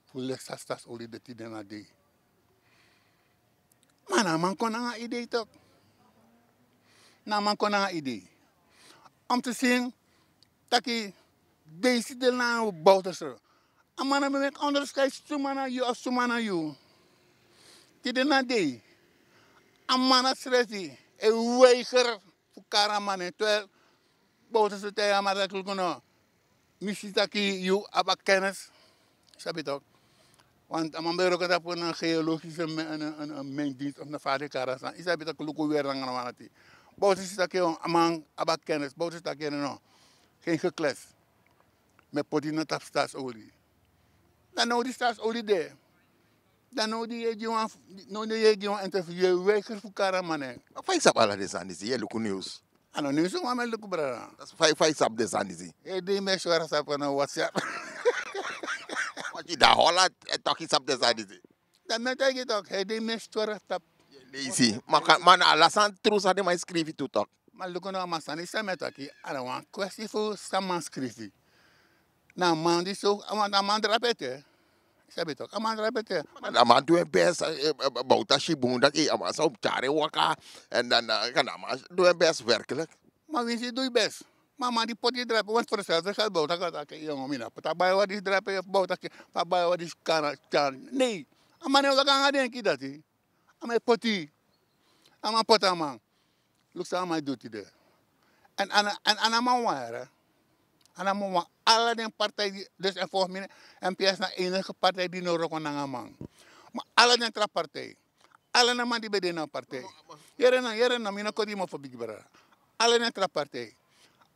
fu leki san Staatsolie de tide na dei. Ma na a man kon nanga idee toch. Na a man kon nanga idee. Om te zien taki, deze de na Bouterse. A man no ben meki onderscheid suma na yu of suma na yu. Tide na dei, a man na srefi e weiger fu kari a man nen, terwijl Bouterse taigi a man taki, luku no, mi si taki yu abi a kennis, yu sabi toch. Want a man ben wroko tapu na geologische me-, en, en, en, en mijndienst of na fa den e kari a sani. Yu sabi taki luku weri nanga na wan dati. Bouterse si taki, yo, a man abi a kennis. Bouterse taki, no, no. Geen gekles. Mi e poti na tapu Staatsolie. Dan now di Staatsolie de. Dan now di yu e gi wan, now di yu e gi wan interview, yu e weiger fu kari a man nen. Ma fa yu sabi ala den sani disi, yu e luku nieuws? A no nieuws, ma mi e luku, brada. Fa, fa yu sabi den sani disi? Yu e de, mi e sweri a sabi na WhatsApp. Wat yu dan Holland, e taki yu sabi den sani disi? Dan mi e taigi yu toch, yu e de, mi e sweri a sabi. Yu e leisi. Ma kan, ma na ala sani tru san den man e skrifi tu toch. Ma luku no, a man sani san mi e taki, a no wan kwesti fu san man skrifi. Na a man di so, a man, a man drape ete. Yu sabi toch, a man drape ete. Ma a man du en best, eh, eh, eh, Bouta si bun taki, eh, a man sa tyari en waka. En dan, eh, kan a man du en best, werkelijk. Ma winsi yu du yu best. Ma a man di poti yu drape, want fu wan sani, fu wan sani Bouta kan taki, yo, mi no poti a bai wan disi drape, Bouta taki, fu a bai wan disi kan, kan. Nee. A man no e waka nanga denki dati. A man e poti. A man poti a man. Luku san a man e du tide. En, en, en, en a man wani, yere. Ala den partij di dus en volgens mi, mps na enige partij di no wroko nanga man. Ma ala den tra partij, ala na man di ben de na partij. Yere na yere na mi no kon di mo fo bigi brada. Ala na tra partij,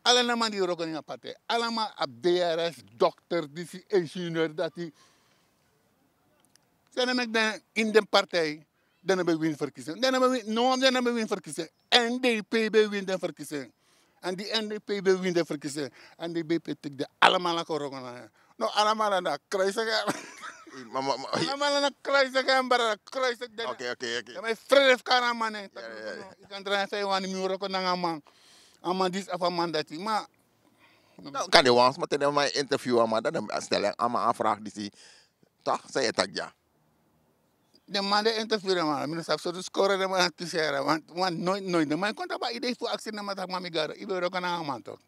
ala na man di wroko nanga partij. Ala man abi drs, dokter disi, ingenieur dati. Sene meki den ini den partij, den no ben wini verkiezing. Den no ben wini no den no ben wini verkiezing. N D P ben wini den verkiezing. En di N D P ben wini den verkiezing, N D P teki den alamala kon wroko nanga. No alamala na kruisige. Alamala na kruisige en brada, kruisige den. Oke, oke, oke. Dan mi frede fu kari a man en taki yu kan drai en fa yu wani mi wroko nanga a man. A man disi a fu a man dati ma. Kan den wan sma te den man interview a man dan den stel en a man a vraag disi. Toch san yu e taki dya? Den man de interview den man mi no sabi sortu skoro den man kisi yara. Want noit noit den man e kon tapu a idei fu aksi den man taki man mi gado yu ben wroko nanga a man tok.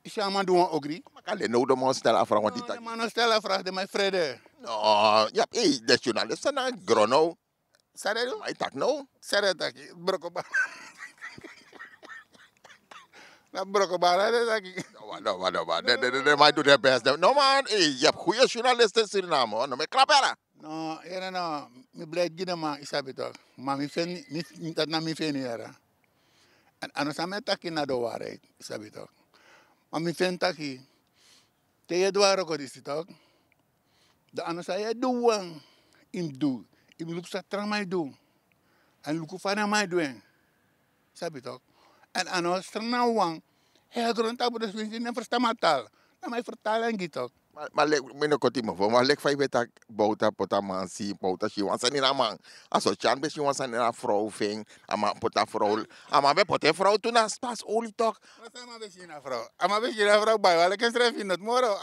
Yu si a man du wan ogri. Ma kan den now den man stel a vraag want yu taki den man no stel a vraag den man e frede. No, yu abi ei den journalist san na gron now. San den du? Ma yu taki now. San den taki? Broko bala. Na broko bala den taki. No man no man no man den man e du den best den no man. Yu abi goede journalist in Suriname no mi e klapu yara. No yere no, mi blij gi den man yu sabi tok. Ma mi feni mi dati na mi feni yara. En a no san mi e taki na den waarheid yu sabi tok. Ma mi feni taki te yu e du a wroko disi tok. Dan a no san yu e du wan, yu mus du, yu mus luku san tra man e du. Èn luku fa den man e du en. Sabi tok. Èn a no srna wan. Hei a grontapu dus winsi den ferstan mi a tal. Dan mi e fertal en gi tok. Ma leki mi no koti mofo ma leki fa yu ben taki bowta poti a man si bowta si wan sani na a man. A so tyan ben si wan sani na a frow fu en. A man poti a frow. A man ben poti en frow tu na spas oli tok. A man ben si na a frow a man ben si na a frow bai wale ken srefi not moro.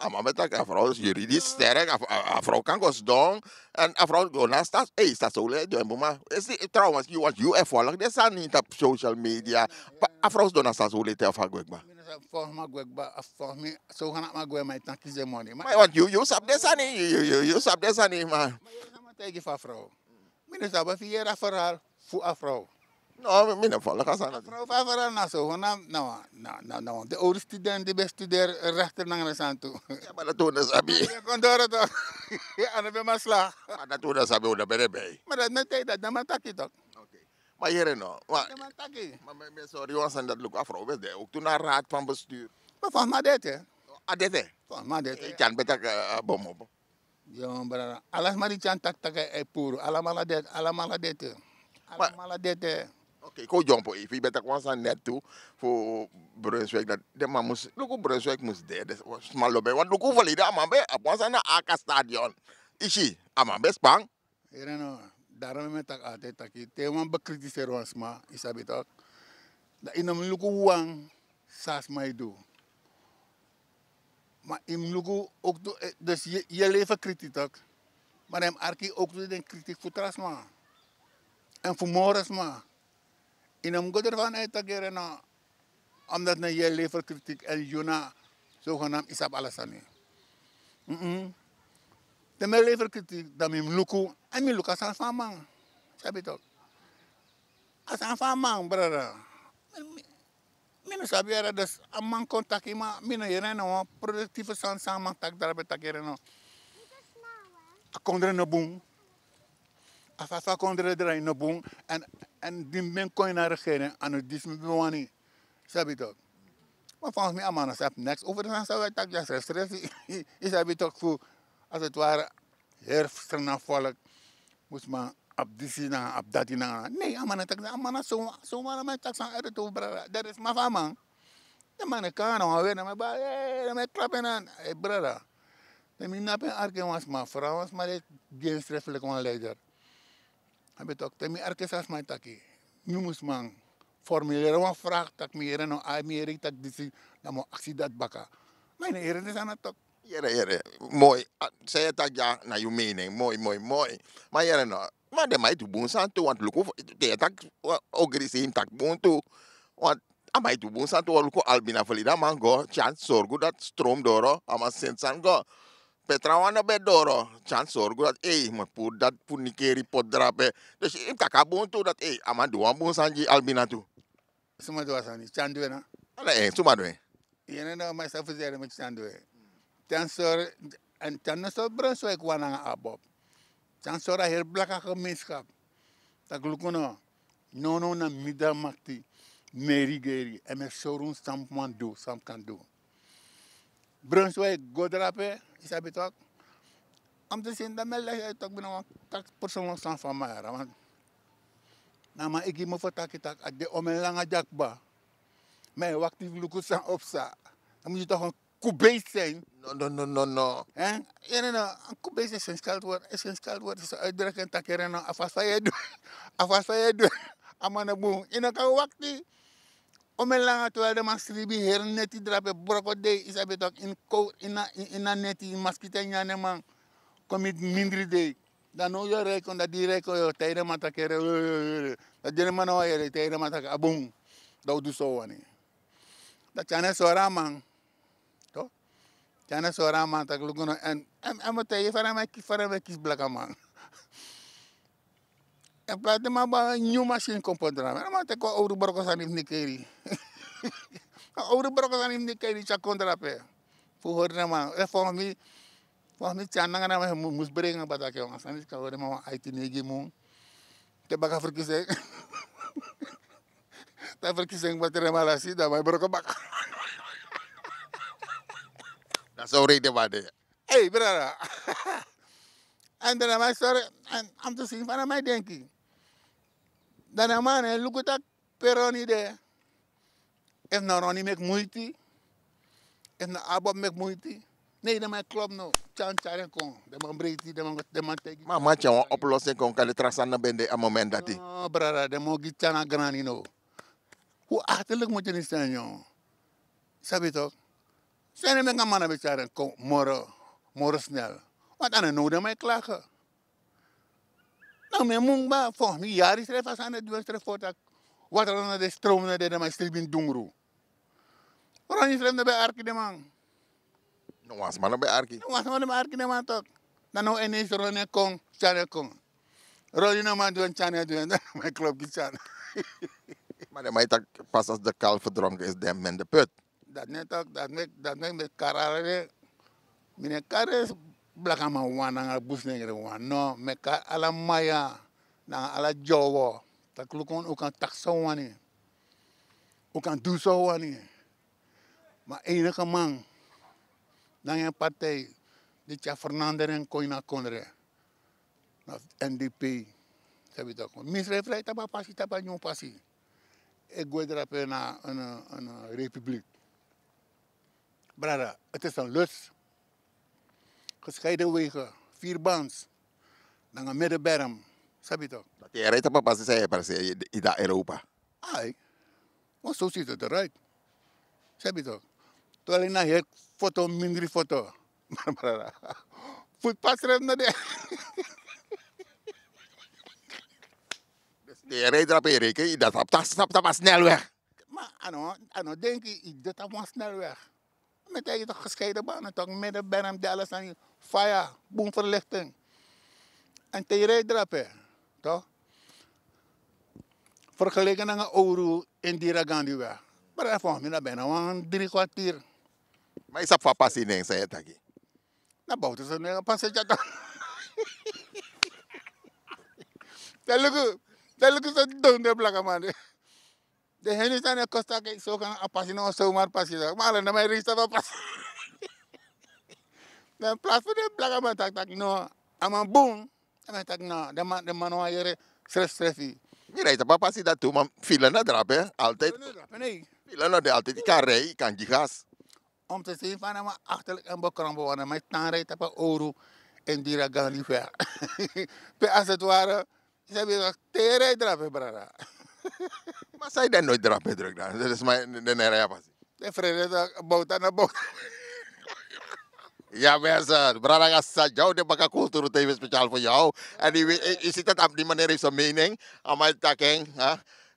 A man ben taki a frow juridisk sterk. A frow kan go sidon. En a frow go na stas ei stas oli e du en buma. Trouwens yu want yu e folok den sani tapu social media. A frow sidon na stas oli te a fu a gwekba. Volgens mi a gwekba a volgens mi. So gana a man gwe ma yu tan kisi den moni ma yu want yu yu sabi den sani. Yu sabi den sani ma. Yu sama taigi fu a frow. Mi no sabi efu yu yere a ferhal fu a frow. No mi no folok a sani. A frow fu a ferhal na so na na na na wan de owru student di ben studeer rechter nanga na sani tu. Ma dati un no sabi. A no ben man sla. Ma dati un no sabi un no ben de bei. Ma dati no taigi dati na man taki tok. Ma yere no ma. Mi e sori wan sani dati luku a frow ben de owktu na a raad fan bestuur. Ma fan man de ete. A de ete. Fan man de ete. Tyan ben taki a bomo. Yo brada, ala sma di tyan taki taki e puru alamala dete alamala dete. Alamala dete. Oke kon dyompo efu yu ben taki wan sani net tu fu brunswik dati den man mus luku brunswik mus de. Sma lobi en want luku fu lidi a man ben abi wan sani na aka stadion. Isi a man ben span. Yere no. Daro mi e taki altide taki te yu man bekritiseri wan sma yu sabi tok. Dan yu no mus luku wan san a sma e du. Ma yu mus luku owktu dus yu e lever kriti tok. Ma den mus arki owktu den kritik fu tra sma. Èn fu moro sma. Yu no mus go dervan na yu taki yere no. Omdati na yu e lever kritik èn yu na sogenam yu sabi ala sani. Te mi e lever kritik dan mi mus luku. Èn mi luku a sani fu a man. Sabi tok. A sani fu a man brada. Mi no sabi yere dus a man kon taki ma mi no yere na wan produktifu sani san a man taki drape taki yere no. A kondre no bun. A fa fa kondre drai no bun. Èn di mi ben kon ini a regering a no disi mi ben wani. Sabi tok. Ma fansi mi a man no sabi neks over den sani san wi e taki dya srefsrefi. Yu sabi tok fu. Aswetware heri fu srna folk. Mus man abi disi nanga abi dati nanga nei a man no taki a man na sowan sowan na man e taki san ede tu brada. Dati sma fu a man. Den man no e kon na wan weri na mi e bai na mi e klapu en na en brada. Te mi napu en arki en wan sma frow wan sma di e gi ensrefi leki wan leider. A ben tok te mi arki san sma e taki. Mi mus man formuleri wan frag tak' mi yere no ai mi yere yu taki disi. Dan mi o aksi dati baka. Ma yu no yere den sani na tok. Yere yere. Moi. San yu e taki dya na yu mening moi moi moi. Ma yere no. Ma den man e du bun sani tu want luku te yu e taki ogri sei mi taki bun tu. Want a man e du bun sani tu want luku albina felida a man go tyan sorgu dati strom doro a man senti sani go. Pe trawan no ben doro tyan sorgu dati ei mi puru dati fu nikeri poti drape. Dus yu mus taki a bun tu dati ei a man du wan bun sani gi albina tu. Suma du a sani tyan du en na? Ala en suma du en. Yere no, ma sa fu seri meki san du e. Te a no sori, en te a no sori Brunswijk wan nanga Abob. Te a no sori a heri blaka gemeenschap. Taki luku no. Nownow na mi de a makti. Mi e rigeri, èn mi e sori unu san mi man du, san mi kan du. Brunswijk go drape, yu sabi tok. Om te si dan mi e legi uit tok, mi no wan taki persoonlijk san fu a man yara, want na a man e gi mi fu taki taki a de omen langa di a kba. Mi e wakti fu luku san o psa. Dan mus yu toch een koebeest zijn. No, no, no, no, no. Hè? Yere no, een koebeest is geen scheldwoord, is geen scheldwoord, is een uitdrukking taki yere no, a fasi fa yu e du, a fasi fa yu e du, a man no bun. Yu no kan wakti. Omen langa, terwijl den man sribi heri neti drape, broko dei, yu sabi tok, ini kou, ini a, ini a neti, ini maskita e nyan den man. Kon miti mindri dei. Dan now yu o rei kon, dan di yu rei kon yu o taigi den man taki yere, dan di den man no wani yere, taigi den man taki a bun. Dan un du san un wani. Dan tyari en sori a man. Toch? Tyari en sori a man taki luku no, èn, èn, èn mi o taigi yu fa den man e ki-, fa den man e kisi blakaman. En plaats den man bari wan nyun masin kon poti drape. Den man teki wan owru broko sani fu Nikeri. Wan owru broko sani fu Nikeri tyari kon drape. Fu hori den man. Eh, volgens mi, volgens mi tyari nanga den man mu-, mus brengen baka taki wan sani kan hori den man wan aiti neigi mun. Te baka verkiezing. Te verkiezing baka den man lasi, dan man broko baka. Dan so rei den man de. Hey, brada. En dan a man sori, en om te si fa a man e denki. Dan a man e luku taki pe Ronnie de. Efu na Ronnie meki muiti, efu na Abob meki muiti. Nee, den man e klop no. Tyari, tyari en kon. Den man breiti, den man, den man taigi. Ma a man tyari wan oplossing kon, kande tra sani no ben de a moment dati. No, brada, den man o gi tyari na grani no. Hoe achterlijk moet je niet zijn, jongen. Sabi tok. San e meki a man no ben tyari en kon moro, moro snel. Want a no now den man e klagen. No, mi e mungba, volgens mi yari srefi a sani e du en srefi fu taki water no de, stroom no de, den man e sribi ini dungru. Ronnie srefi no ben arki den man. No wan sma no ben arki. No wan sma no ben arki den man tok. Dan now ineens Ronnie e kon, tyari e kon. Ronnie no man du en, tyari e du en, dan man e klop gi tyari. Ma den man e taki pas als de kalf verdronken is, dan men de put. Dati no e taki, dati no e, dati no e, mi e kari ala den, mi no e kari blakaman wan nanga busnengre wan. No, mi e kari ala maya nanga ala dyowo. Taki luku, un kan taki san un wani, un kan du san un wani. Ma enige man nanga en partij di tyari verandering kon ini a kondre, na N D P. Sabi tok. Mi srefi rei tapu a pasi, tapu a nyun pasi. E gwe drape na, na, na republiek. Brada, het is een lus. Gescheiden wegen, vier bans. Nanga middenberm. Sabi tok. Te yu e rei tapu a pasi, san yu e presi, yu de na Europa. Ai. Want zo ziet het eruit. Sabi tok. Terwijl yu na heri foto, mindri foto. Brada. Voetpad srefi no de. Dus te yu e rei drape, yu reken, yu de tapu, tapu, tapu a snelweg. Ma a no, a no denki, yu de tapu wan snelweg. Mi e taigi yu tok, gescheiden banen tok, middenberm, de ala sani, faya, bun verlichting. En te yu rei drape, tok. Vergeleken nanga owru Indira Gandhi weg. Brada, volgens mi na bijna wan drie kwartier. Ma yu sabi fa a pasi nen, san yu e taki? Na Bouterse nen a pasi dya tok. Dan luku, dan luku so don den blakaman de. Den heri san e kosi taki so kan a pasi no, so mari pasi dya. Ma ala den man e rei tapu a pasi. Dan in plaats fu den blakaman taki taki no, a man bun. A man taki no, den man, den man no wani yere srefsrefi. Mi rei tapu a pasi dati tu, ma fila no drape altijd. Fila no drape, nee. Fila no de altijd. Yu kan rei, yu kan gi gas. Om te si fa den man achterlijk en bekrompen, want den man e tan rei tapu a owru Indira Gandhi weg. Pe als het ware, yu sabi, te yu e rei drape, brada. Ma san yu de noiti drape druk dan? Dat is maar de, de rei a pasi. Den frede tok, bowta na bowta. Ja mensen, brada, ga sa jou de baka Kulturu T V speciaal voor jou. En die, yu si taki a man, die meneer heeft zijn mening. A man e taki en, hè?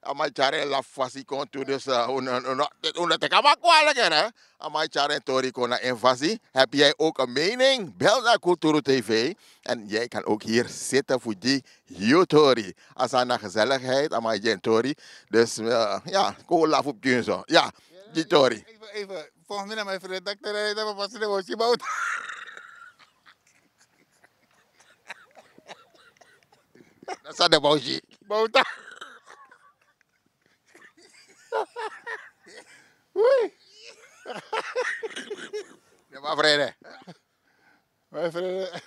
A man e tyari en lafu fasi kon tu, dus, eh, un, un, un, un no teki a man kwalijk, hè? A man e tyari en tori kon na en fasi. Heb jij ook een mening? Bel naar Kulturu T V. En jij kan ook hier zitten voor die yu tori. A sani na gezelligheid, a man e gi en tori. Dus, eh, ja, kon un lafu pikinso. Ja. Di tori. Even, even. Volgens mij, mijn vriend, dat er even pas de motie bouwt. Dat is de motie. Bouwt. Ui. De man vrede. Mijn vrienden.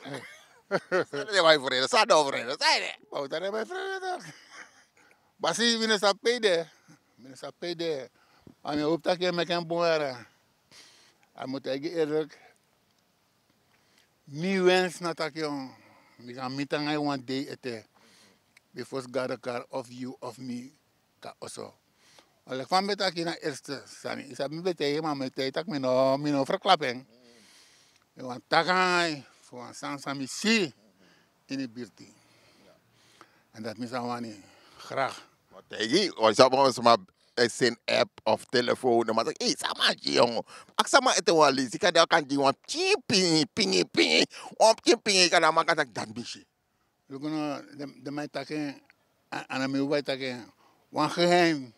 Sani de wan yu frede, sani de wan frede, sani de. Bouta de mijn vrienden toch. Basi, minister P D. Minister P D. Ami hoop taki e meki en bun wara. A moet eigenlijk eerlijk. Mi wens na taki yon. Mi kan mi tanga yu wan dei ete. Before God kari of yu of mi. Kan oso. Leki fa mi ben taki na eerste sani, yu sabi mi ben taigi, ma mi taigi taki mi no, mi no verklapu en. Mi wani taki nanga yu fu wan sani san mi si ini birti. Èn dati mi sa wani graag. Ma taigi wan, yu sabi wan sma e seni app of telefoon, den man taki: "Ei, san a man gi yu?" Aksi a man ete wan leisi, kande a kan gi wan pikin pingi, pingi, pingi, wan pikin pingi, kande a man kan taki: "Dati mi si." Luku no, den, den man e taki en, a, a no mi fu bai taki en. Wan geheim.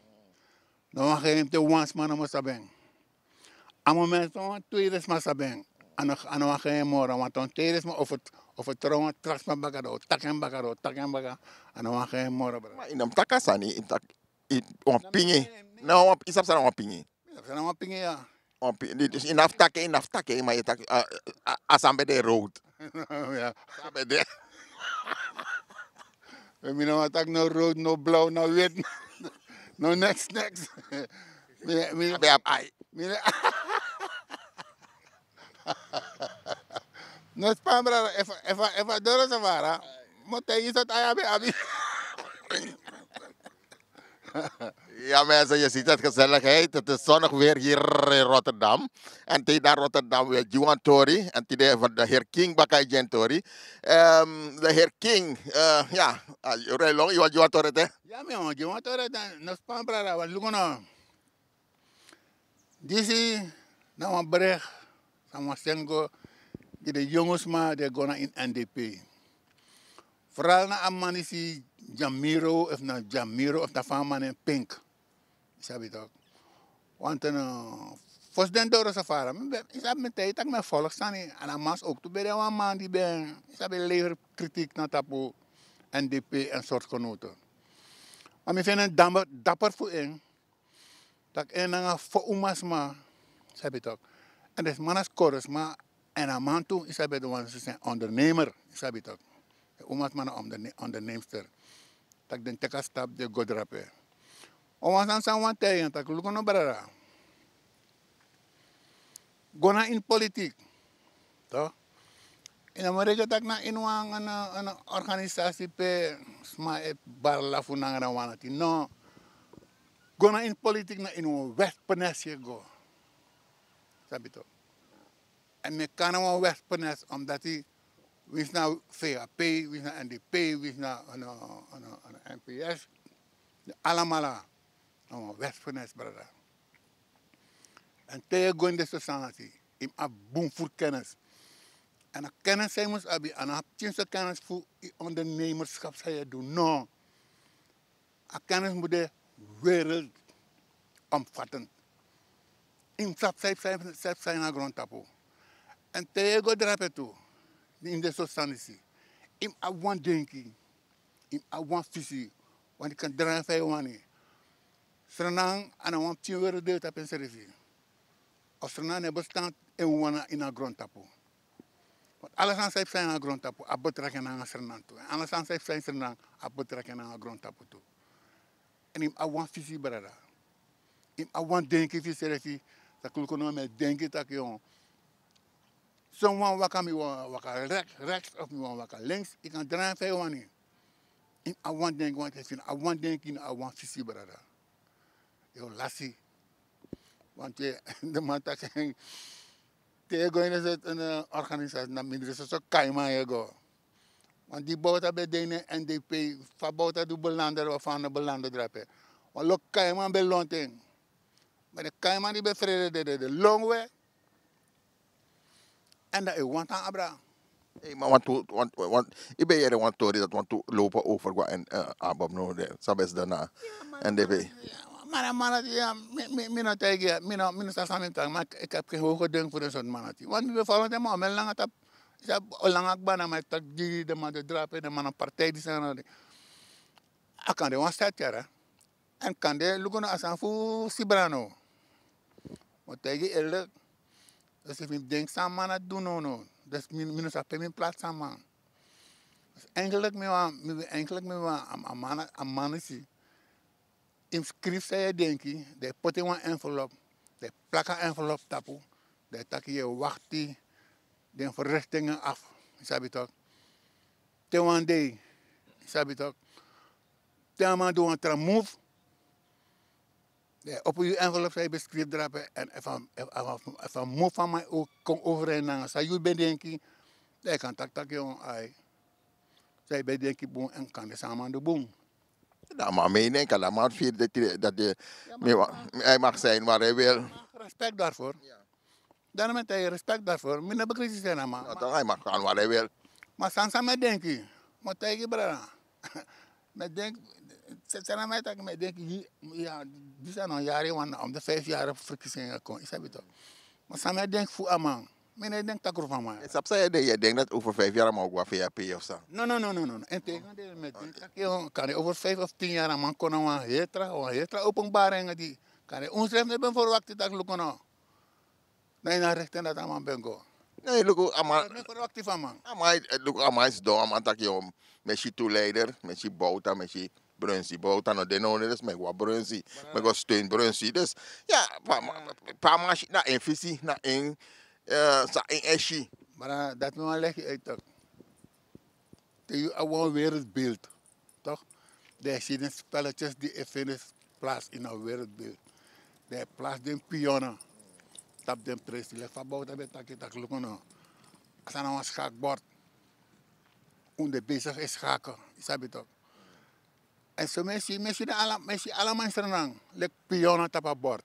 No wan geheim te wan sma nomo sabi en. A moment wan tweede sma sabi en. A no, a no wan geheim moro, want wan tweede sma of het, of het trouwens tra sma baka, dan o taki en baka, dan o taki en baka. A no wan geheim moro, bra. Ma yu no mus taki a sani, yu mus taki, yu, wan pingi. No, wan, yu sabi san na wan pingi? Mi sabi san na wan pingi, ya. Wan pingi, dus yu no fu taki, yu no fu taki, ma yu taki, a, a, a san ben de road. Ya. San ben de. Mi no wani taki no road, no blauw, no wit, no niks, niks. Mi, mi, a ben abi ai. Mi, no span, brada, efu, efu, efu a doro so fara, mi o taigi yu san ai a ben abi. Ja, mensen, je ziet het gezelligheid. Het is zonnig weer hier in Rotterdam. En tide na Rotterdam, we gi wan tori. En tide van de heer King baka e gi en tori. Ehm, de heer King, eh, ja, ah, Roy Long, yu wani gi wan tori te? Ya, mi wani gi wan tori te. No span, brada, want luku no. Disi na wan bericht san mi wani seni go gi den yongu sma di e go na ini N D P. Vooral na a man disi Jamiro, efu na Jamiro, efu na fa a man nen Pink. Yu sabi toch. Want, eh, fosi den doro so fara, mi ben, yu sabi, mi taigi yu taki mi e volg sani, èn a man so ook tu ben de wan man di ben, yu sabi, lever kritiek na tapu N D P en soortgenoten. Ma mi feni en dam-, dapper fu en. Taki en nanga fo umasma, yu sabi toch. Èn den sma na skori sma, èn a man tu, yu sabi, den wan san ondernemer, yu sabi toch. Den umasma na onderne-, onderneemster. Taki den teki a stap, den go drape. Wan sani san mi wani taigi en taki, luku no, brada. Go na ini politiek. Toch? Yu no mus reken taki na ini wan, wan, wan organisasi pe sma e bari lafu nanga wan nati. No. Go na ini politiek, na ini wan wespenness yu e go. Sabi toch. Èn mi e kon na wan wespenness, omdat winsi na V H P, winsi na N D P, winsi na, na, na, na N P S. Alamala na wan wespenness, brada. Èn te yu e go ini den so sani dati, yu mus abi bun furu kennis. Èn a kennis san yu mus abi, a no a pikinso kennis fu yu ondernemerschap san yu e du, no. A kennis mus de wereldomvattend. Yu mus sabi san yu, san yu, san yu, san yu na grontapu. Èn te yu e go drape tu, ini den so sani disi, yu mus abi wan denki. Yu mus abi wan fisi, want yu kan drai fa yu wani. Sranan a no wan pikin weri de tapu ensrefi. Of Sranan no e bestaan en wan na ini a grontapu. Want ala sani san yu psa ini a grontapu, abi betrekking nanga Sranan tu. Èn ala sani san yu psa ini Sranan, abi betrekking nanga grontapu tu. Èn yu mus abi wan fisi, brada. Yu mus abi wan denki fu yusrefi, taki luku no, mi e denki taki, yon, son wan waka, mi wani waka rechts, rechts, of mi wani waka links, yu kan drai fa yu wani. Yu mus abi wan denki, want efu yu no abi wan denki, yu no abi wan fisi, brada, yu o lasi. Want den man taki, te yu e go ini den organisasi, na mindri soso kaiman yu e go. Want di Bouta ben de ini N D P, fa Bouta du beland, fa a no beland drape. Wan lo kaiman ben lontu en. Ma den kaiman di ben frede dede, den lon we. Èn dan yu wani tan abra. Ei, ma wantu, wantu, wantu, yu ben yere wan tori dati wantu lopen over go na, eh, Abob no de, san ben sidon na N D P. Ya, ma Mara manati ya, mi no taigi ya, mi no sasami tak ma ik heb gen hoge ding fu den sort manati want mi ben fala den man o men langa tap. Isa o langa kbana ma ik tak di den man de drape den man na partij di sana. A kan de wan sat yara. En kan de luku na a san fu sibrano. Mo taigi eerlik. Dus efu mi denk san man na du no no. Dus mi no sa pe mi plat san man. Dus eigenlijk mi wan mi eigenlijk mi wan a man a man isi. Im skrif san yu e denki, dan yu poti en wan envelop, dan yu plak a envelop tapu, dan yu taki yu e wakti den verrichtingen af. Yu sabi tok. Te wan dei, yu sabi tok. Te a man du wan tra move, dan yu opo yu envelop san yu ben skrif drape en efu a move a man kon overeind nanga san yu ben denki, dan yu kan taki taki yu wan ai. San yu ben denki bun en kan de san a man du bun. Dan a man mening kan dan a man firi dati dati. Hij mag zijn waar hij wil. Respect daarvoor. Dan met hij respect daarvoor mi no bekritiseren a man. Dan hij mag gaan waar hij wil. Maar san san mi e denki, mi o taigi brada. Mi e denki, san na mi e taki mi e denki, ya, disi a no yari wan na om de vijf yari verkiezingen kon yu sabi tok. Maar san mi e denki fu a man, mi no e denki takru fu a man. Sabi san yu e denki dati over vijf yari a man o go a vap of san? No no no no no. En tegen de mi e denki taki kan over vijf of tien yari a man kon na wan hetra wan hetra openbaring di kan de un sref no ben verwakti taki luku no. Na ini a richting dati a man ben go. Ne luku a man. Mi e verwakti fu a man. A man luku a man sidon a man taki mi e si tu leider mi e si bowta mi e si brunsi bowta no de no ne dus mi e go a brunsi. Mi e go steun brunsi dus ya. Pe a man si na en visi na en san en e si. Mara dati mi wan legi uit tok. Te yu abi wan wereldbeeld, tok. Dan yu si den spelletjes di e fini plas ini a wereldbeeld. Dan yu plas den piyona tapu den presi leki fa bowta ben taki tak' luku no. A sani na wan skakbord. Un de besigi e skakel, yu sabi tok. En so mi e si mi e si den ala mi e si ala man srenan leki piyona tapu a bord.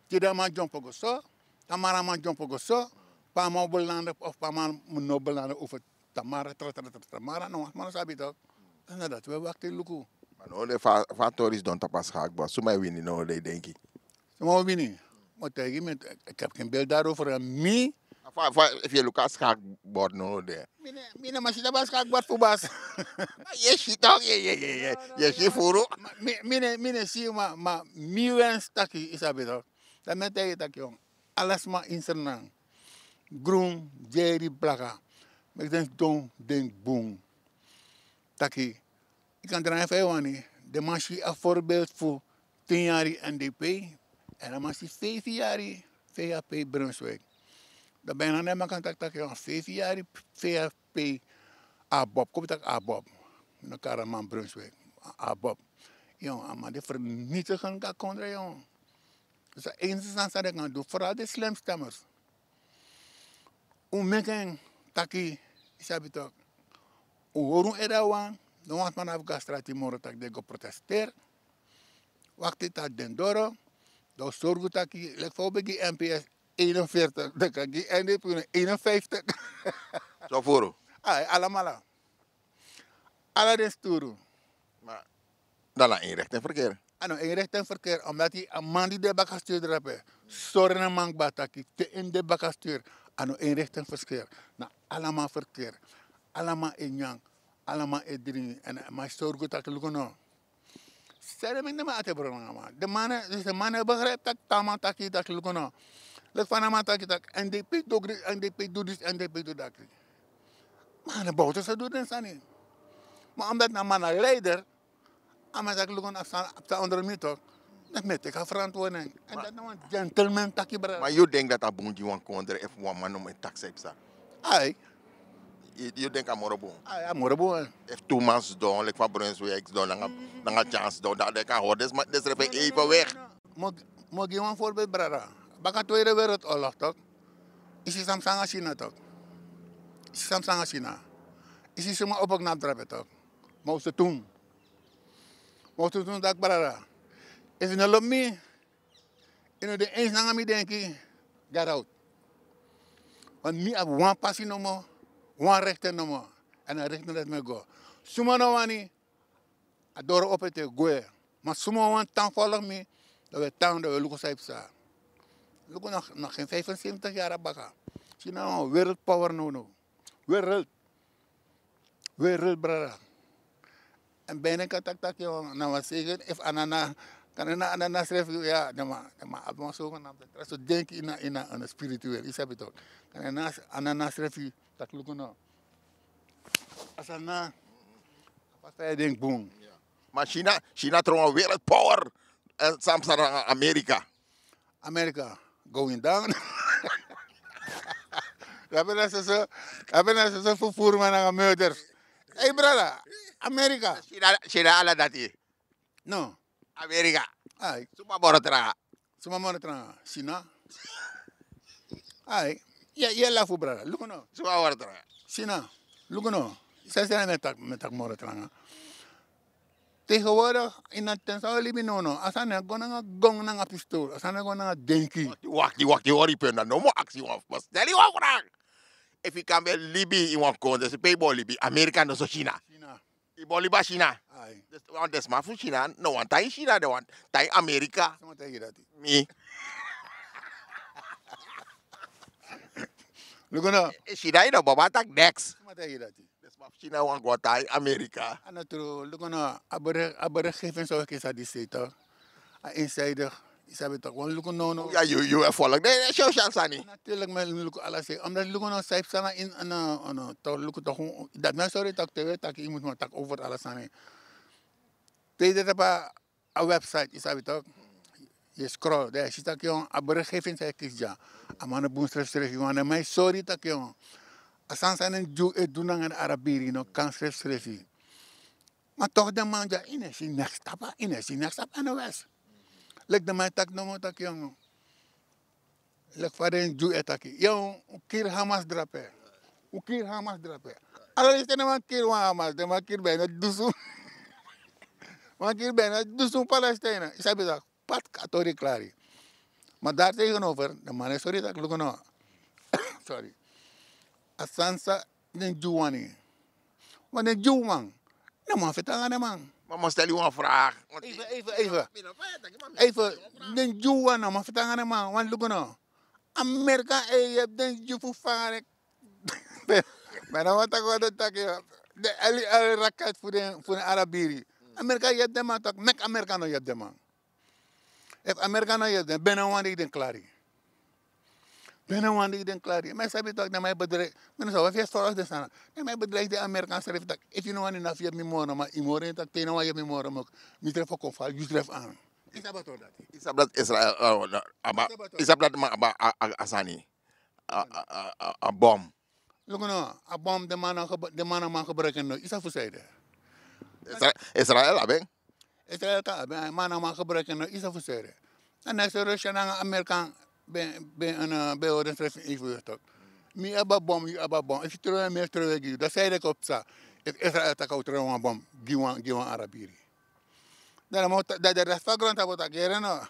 Tide a man dyompo go so, tamara a man dyompo go so, pe a man o belande of pe a man no belande over tamara tra tra tra tamara no wan sma no sabi tok. Na dati wi e wakti luku. Ma no de fa a tori sidon tapu a skakbord suma e wini no de yu denki? Suma o wini? Mi o taigi mi en. Eki abi gen bel dari over en mi. Efu yu e luku a skakbord no de. Mi no man si tapu a skakbord fu basi. Yu e si tok yu e si furu. Mi no e si ma mi wens taki yu sabi tok. Dan mi e taigi yu taki ala sma ini srenan, grun, dyeri, blaka, meki den sidon denki bun. Taki yu kan drai en fa yu wani. Den man si a voorbeeld fu tin yari n d p, en a man si feifi yari fei a pei brunswik. Dan ben na den man kan taki taki yu wan feifi yari fei a pei. A bob kobi taki a bob. Mi no kari a man brunswik. A bob. Yu a man de ferniti gen kan kondre yu. Dus a enigste sani san den kan du foral den slim stemmers. Un meki en taki yu sabi tok. Un hori un ede a wan. No wan sma na abi go a strati moro taki den go protesteri. Wakti taki den doro. Dan un sorgu taki leki fa un ben gi mps eenenveertig den kan gi n d p unu eenenvijftig. So furu. Ai alamala. Ala den sturu. Ma dan na inrichting verkeer. A no inrichting verkeer omdati a man di de baka sturu drape. Sori na man kba taki te en de baka sturu. A no inrichting verkeer. Na ala man verkeer. Ala man e nyan. Ala man e dringi en man e sorgu taki luku no. Sede meki den man ati e bron nanga man den man e begrijpi taki tan man taki taki luku no. Leki fa na man taki taki n d p du disi n d p du dati. Ma na bowtu sa du den sani. Ma omdati na man na leider. A man taki luku na san ondro mi tok. Dati mi e teki a verantwoording en dati na wan gentleman taki brada. Ma yu denki dati a bun gi wan kondre efu wan man no mu e taki san e psa? Ai. Yu denki a moro bun? Ai a moro bun. Efu tu man sidon leki fa brunswik sidon nanga tyan sidon dan den kan hori den sma den srefi en even weg. Mi o gi wan voorbeeld brada. Baka tweede wereldoorlog tok. Yu si san psa nanga sina tok. Yu si san psa nanga sina. Yu si suma opo knapu drape tok. Mao se tun. Mao se tun taki brada, efu yu no lobi mi, yu no de ensi nanga mi denki. Get out. Want mi abi wan pasi nomo, wan rekte nomo. Èn a rekte dati mi e go. Suma no wani. A doro opo ete gwe. Ma suma wan tan folg mi, dan we tan dan we luku san yu psa. Luku na gen vijfenzeventig yara baka. China wan wereldpower no no. Wereld. Wereld brada. En bijna kan tak tak yo na wan segen efu anana kan na anana srefi ya dema dema abi wan sogen na tra so denki ina ina ina spirituel yu sabi tok. Kan na anana srefi tak luku no. Asana. Pasa ya denk bun. Ma china china tron wan wereldpower. En samsa nanga amerika. Amerika going down. Labi na soso labi na soso fufuru man nanga murders. Ei brada. Amerika. China ala dati. No. Amerika. Ai. Suma boro tranga. Suma boro tranga china. Ai. Iya iya lafu brada luku no. Suma boro tranga. China. Luku no. Sesena metak metak moro tranga. Tegenwoordig in a ten san we libi nono a sani e go nanga gong nanga pistool a sani e go nanga denki. Wakti wakti hori pe na no mu aksi wan fu stel yu wan vraag. Efu yu kan ben libi in wan kondre se pe yu bo libi amerika no so china. Yu bo libi a china. Wan den sma fu china no wan tan yu china den wan tan yu amerika. Mi. Luku no. China yu no baba tak neks. Den sma fu china wan go tan yu amerika. A no tru luku no. A bere a bere gefen so weki sa di sei tok. A inside yu sabi tok wan luku no no. Ya yu yu e folok den social sani. Natuurlijk men luku ala sei omdat luku no sai psa na in no no tok luku tok. Dat men sorry tok te we taki yu mus man tak over ala sani. Te yu de tapa a website yu sabi tok. Yu scroll de si tak yon a berichtgeving san yu kisi dya. A man no bun srefsrefi wan na man yu sori tak yon a sani san den dyu e du nanga den arabiri no kan srefsrefi. Ma toch den man dya yu no e si neks tapu yu no e si neks tapu en no wes. Leki den man e taki nomo taki yon. Leki fa den dyu e taki yon un kiri hamas drape. Un kiri hamas drape. Ala den stan den man kiri wan hamas den man kiri bina dusun. Man kiri bina dusun palestina yu sabi taki. Pat a tori klari. Ma dari tegenover den man e sori taki luku no. Sori. A sani san den dyu wani. Ma den dyu man no man feti nanga den man. Ma mi o stel yu wan vraag. Even even even. Even den dyu wan no man feti nanga den man wani luku no. Amerika e yepi den dyu fu fanga den. Ma na wan taki wan den taki den ali ali raket fu den fu den arabiri. Amerika yepi den man taki meki amerika no yepi den man. Efu amerika no yepi den ben no wan dei den klari. Ben no wan dei den klari ma yu sabi taki den man e bedrijf. Mi no sabi fu yu e stori den sani den man e bedrijf den amerika srefi taki efu yu no wani na fu yepi mi moro ma yu moro en taki te yu no wani yepi mi moro meki mi srefi o kon fali yu srefi an. Yu sabi a tori dati. Yu sabi dati israel. Yu sabi dati man abi a sani. A bom. Luku no a bom den man na man gebruik en no yu sabi fu san yu de. Israel abi en. Israel kan abi en man na man gebruik en no yu sabi fu san yu de. Dan na so russia nanga amerika ben ben hori den srefi en efu yu tok. Mi abi a bom yu abi a bom efu yu trowe mi efu trowe gi yu dan san yu de kon psa. Efu israel tak a o trowe wan bom gi wan gi wan arabiri. Dan a man o taki dan de rest fu a grontapu o taki yere no.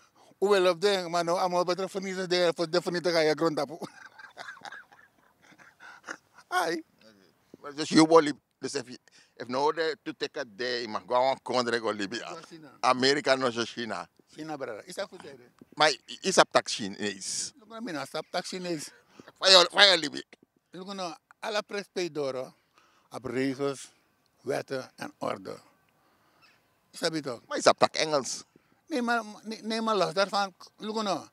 Un ben lobi den ma no a man o betre ferniti den fu den ferniti kan yere grontapu. Ai. Dus yu bo libi dus efu no de tu teki a de yu man go na wan kondre go libi. Amerika no so china. China brada yu sabi fu tede. Ma yu sabi taki chinees. Luku na mi no sabi taki chinees. Fa yu o libi. Luku no ala presi pe yu doro abi regels, wette en orde. Yu sabi tok. Ma yu sabi taki engels. Nei ma los dari fan. Luku no.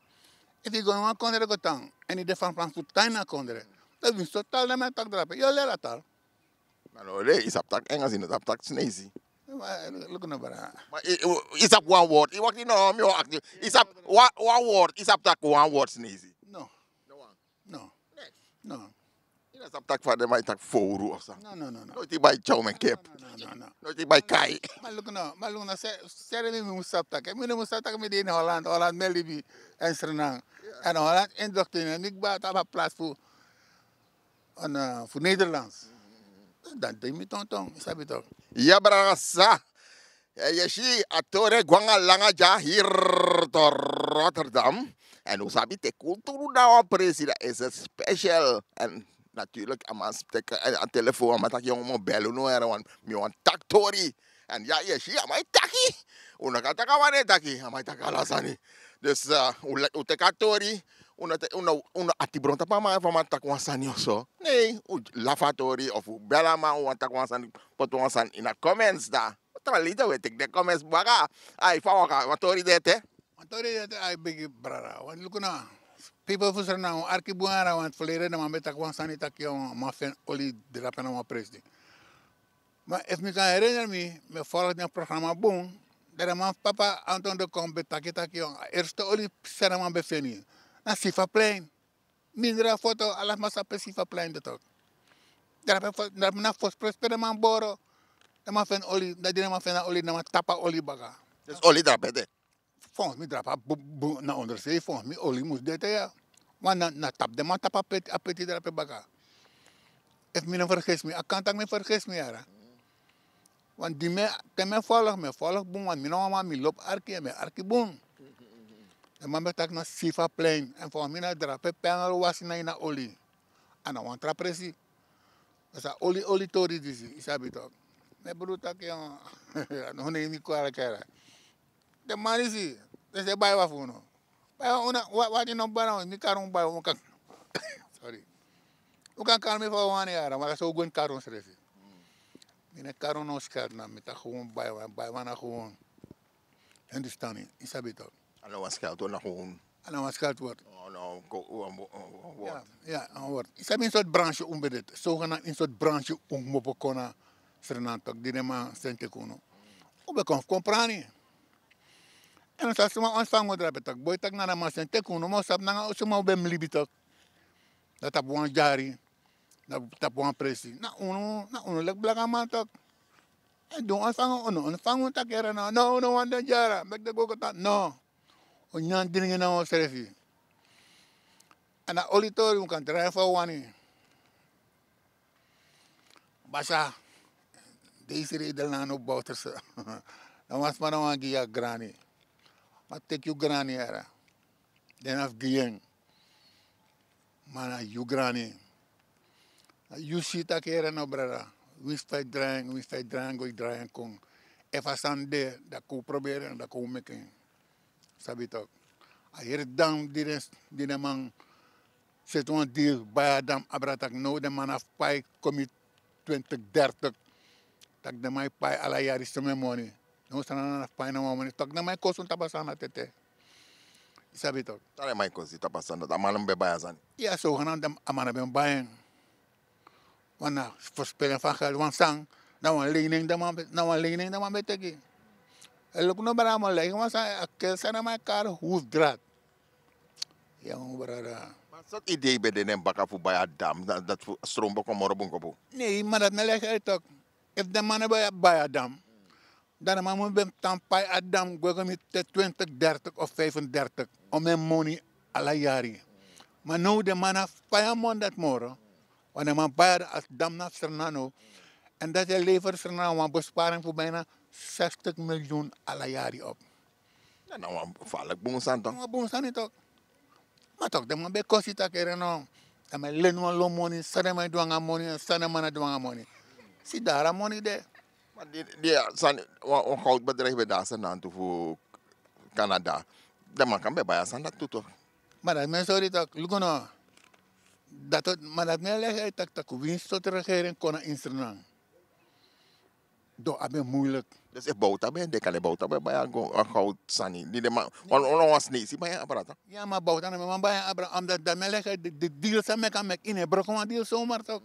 Efu yu go na wan kondre go tan èn yu de fan plan fu tan ini a kondre, dan winsi so tal na mi a taki drape yu o leri a tal. Ma no de yu sabi taki engels yu no sabi taki snesi. Luku no brada. Ma yu sabi wan word yu wakti no mi o akti yu sabi wan word yu sabi taki wan word snesi. No. No. No. Yu no sabi taki fa den man e taki fowru of san. No no no no. Noiti bai chow men kep. Noiti bai kai. Ma luku no ma luku no seri mi mus sabi taki mi no mus sabi taki mi de ini holland holland mi e libi. En srenan en holland en dokter ni kba tapu a plas fu fu nederlands. Dan de mi tonton yu sabi tok. Ya brada sa. Yu e si a tori e go nanga langa dya hiri to rotterdam. Èn un sabi te kulturu na wan presi dan ese special. Èn naturlik a man teki a telefon a man taki yongu mi o beli unu heri wan mi wani taki tori. Èn ya yu e si a man e taki. Un no kan taki a man no e taki, a man e taki ala sani. Dus un teki a tori. Un no ati bron tapu a man efu a man taki wan sani oso. Nei, un lafu a tori of un beli a man, un wani taki wan sani, poti wan sani ini a comments da. Tra leide un e teki den comments baka. Ai fa waka wan tori de ete. Wan tori de ete. Ai bigi brada, wan luku na. Pipel fu srana un arki bun yara, want verleden den man ben taki wan sani taki yu man fen oli drape na wan presi. Ma efu mi kan herinneri mi, mi e folg den programa bun. Dan den man fu papa Anton de Kom ben taki taki yu a erste oli srana man ben feni na Sifaplein. Mindra foto, ala sma sabi pe Sifaplein de tok. Drape na fosi presi pe den man boro. Den man fen oli, dan di den man fen na oli, den man tapu a oli baka. Dus oli drape de. Fonsi mi drape a bun na ondersei, fonsi mi oli mus de te ya. Wan na tapu den man tapu a peti drape baka. Efu mi no fergesi mi, a kan tak' mi fergesi mi yara. Wan di mi e, te mi e folg mi e folg bun, wan mi na wan man mi lobi arki èn mi e arki bun. Den man ben taki na Sifaplein èn fonsi mi na drape pe angel wasi na ini a oli. A na wan tra presi. Dati a oli oli tori disi, yu sabi tok. Mi e brudu taki a no nei mi kwara kera. Den man disi, den se bai wan fu unu. Bai wan unu, wati no bana mi kari un bai un kan. Sorry. Un kan kari mi fa un wani yara, ma dati so un go ini kari un srefi. Mi no e kari un no skadi na mi taki un bai wan, bai wan na un. Hindustani, yu sabi tok. A no wan skadi word na un. A no wan skadi word. Ya, a word. Yu sabi ini sortu bransi un ben de, so un kan na ini sortu bransi un kmopo kon na Sranan tok, di den man seni teki unu. Un ben kon fu kon prani. Èn un sabi suma ontfangi un drape taki boi taki na den man seni teki unu, ma un sabi nanga suma un ben mus libi tok. Na tapu wan dyari, na tapu wan presi. Na unu, na unu leki blakaman tok. Èn di un ontfangi un, un no ontfangi un taki yere no, no, un no wani den dyara, meki den go kota, no. Un nyan dringi na unsrefi. A na oli tori, un kan drai fa un wani. Basa, deisi reidel na no bowterse. Na wan sma na wan gi yu a grani. Ma teki yu grani yara. Den na fu gi yu en. Ma na yu grani. Na yu si taki yere no brada. Winsi fa yu drai en, winsi fa yu drai en go, yu drai en kon. Efu a sani de, dan kon un proberi en, dan kon un meki en. Sabi tok. A heri dam di den, di den man seti wan dil bai a dam abra taki now den man na fu pai kon miti twintig dertig. Taki den man e pai ala yari seme moni. Now Sranan na fu pai no wan moni. Taki den man e kosi un tapu a Sranan tete. Yu sabi tok. San den man e kosi tapu a Sranan, a man no ben bai a sani. Ya so a man no ben bai en. Wan na fu spelen fan geld wan san. Na wan lening den man ben, na wan lening den man ben teki. E luku no brada, a man leki wan san, a kel san den man e kari hoofdraad. Ya un brada. Ma sortu idei ben de na en baka fu bai a dam, dati fu stromboko moro bunkopu? Nei, ma dati mi e legi uit tok. Efu den man no ben bai a dam, dan den man mus ben tan pai a dam go go miti te twintig dertig of vijfendertig, omeni moni ala yari. Ma now den man no abi fu pai a moni dati moro. Wan den man bai a dam na fu Sranan now. Èn dati e lever Sranan wan besparing fu bijna zestig miljoen ala yari op. Dan na wan faliki bun sani tok. Wan bun sani tok. Ma tok den man ben kosi taki yere no. Dan mi e leni wan lon moni, san den man e du nanga moni, san den man no e du nanga moni. Si dara moni de. Ma di, di a sani, wan, wan goudbedrijf ben de a Sranan tu fu Canada. Den man kan ben bai a sani dati tu tok. Ma dati mi e sori tok, luku no. Dati, ma dati mi e legi uit taki, taki winsi sortu regering kon na ini Sranan. Dan a ben moeilijk. Dus efu Bouta ben de, kan den Bouta ben bai a go, a goud sani. Di den man, wan, wan, wan Snesi bai en abra tok. Ya, ma Bouta no ben man bai en abra, omdat dati mi e legi uit, di, di deal san meki a meki, yu no e broko wan deal zomaar tok.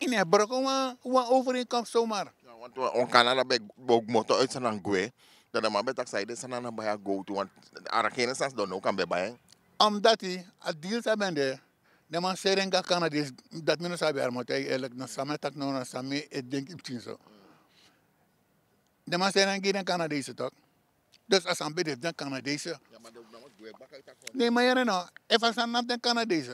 Yu no e broko wan, wan overeenkomst zomaar. Ya, want wan, wan Canada ben, ben kmoto uit Sranan gwe. Dan den man ben taki san ede Sranan no bai a goud tu, want a regering san sidon now kan ben bai en. Omdat a deal san ben de, den man seri en gi a Canadees, dati mi no sabi, a man taki eerlijk, na san mi e taki now, na san mi e denki pikin so. Den man seri en gi den Canadees tok. Dus a sani ben de fu den Canadees. Ya, ma den no mus gwe baka uit a kon. Nei, ma yere no, efu a sani na fu den Canadees,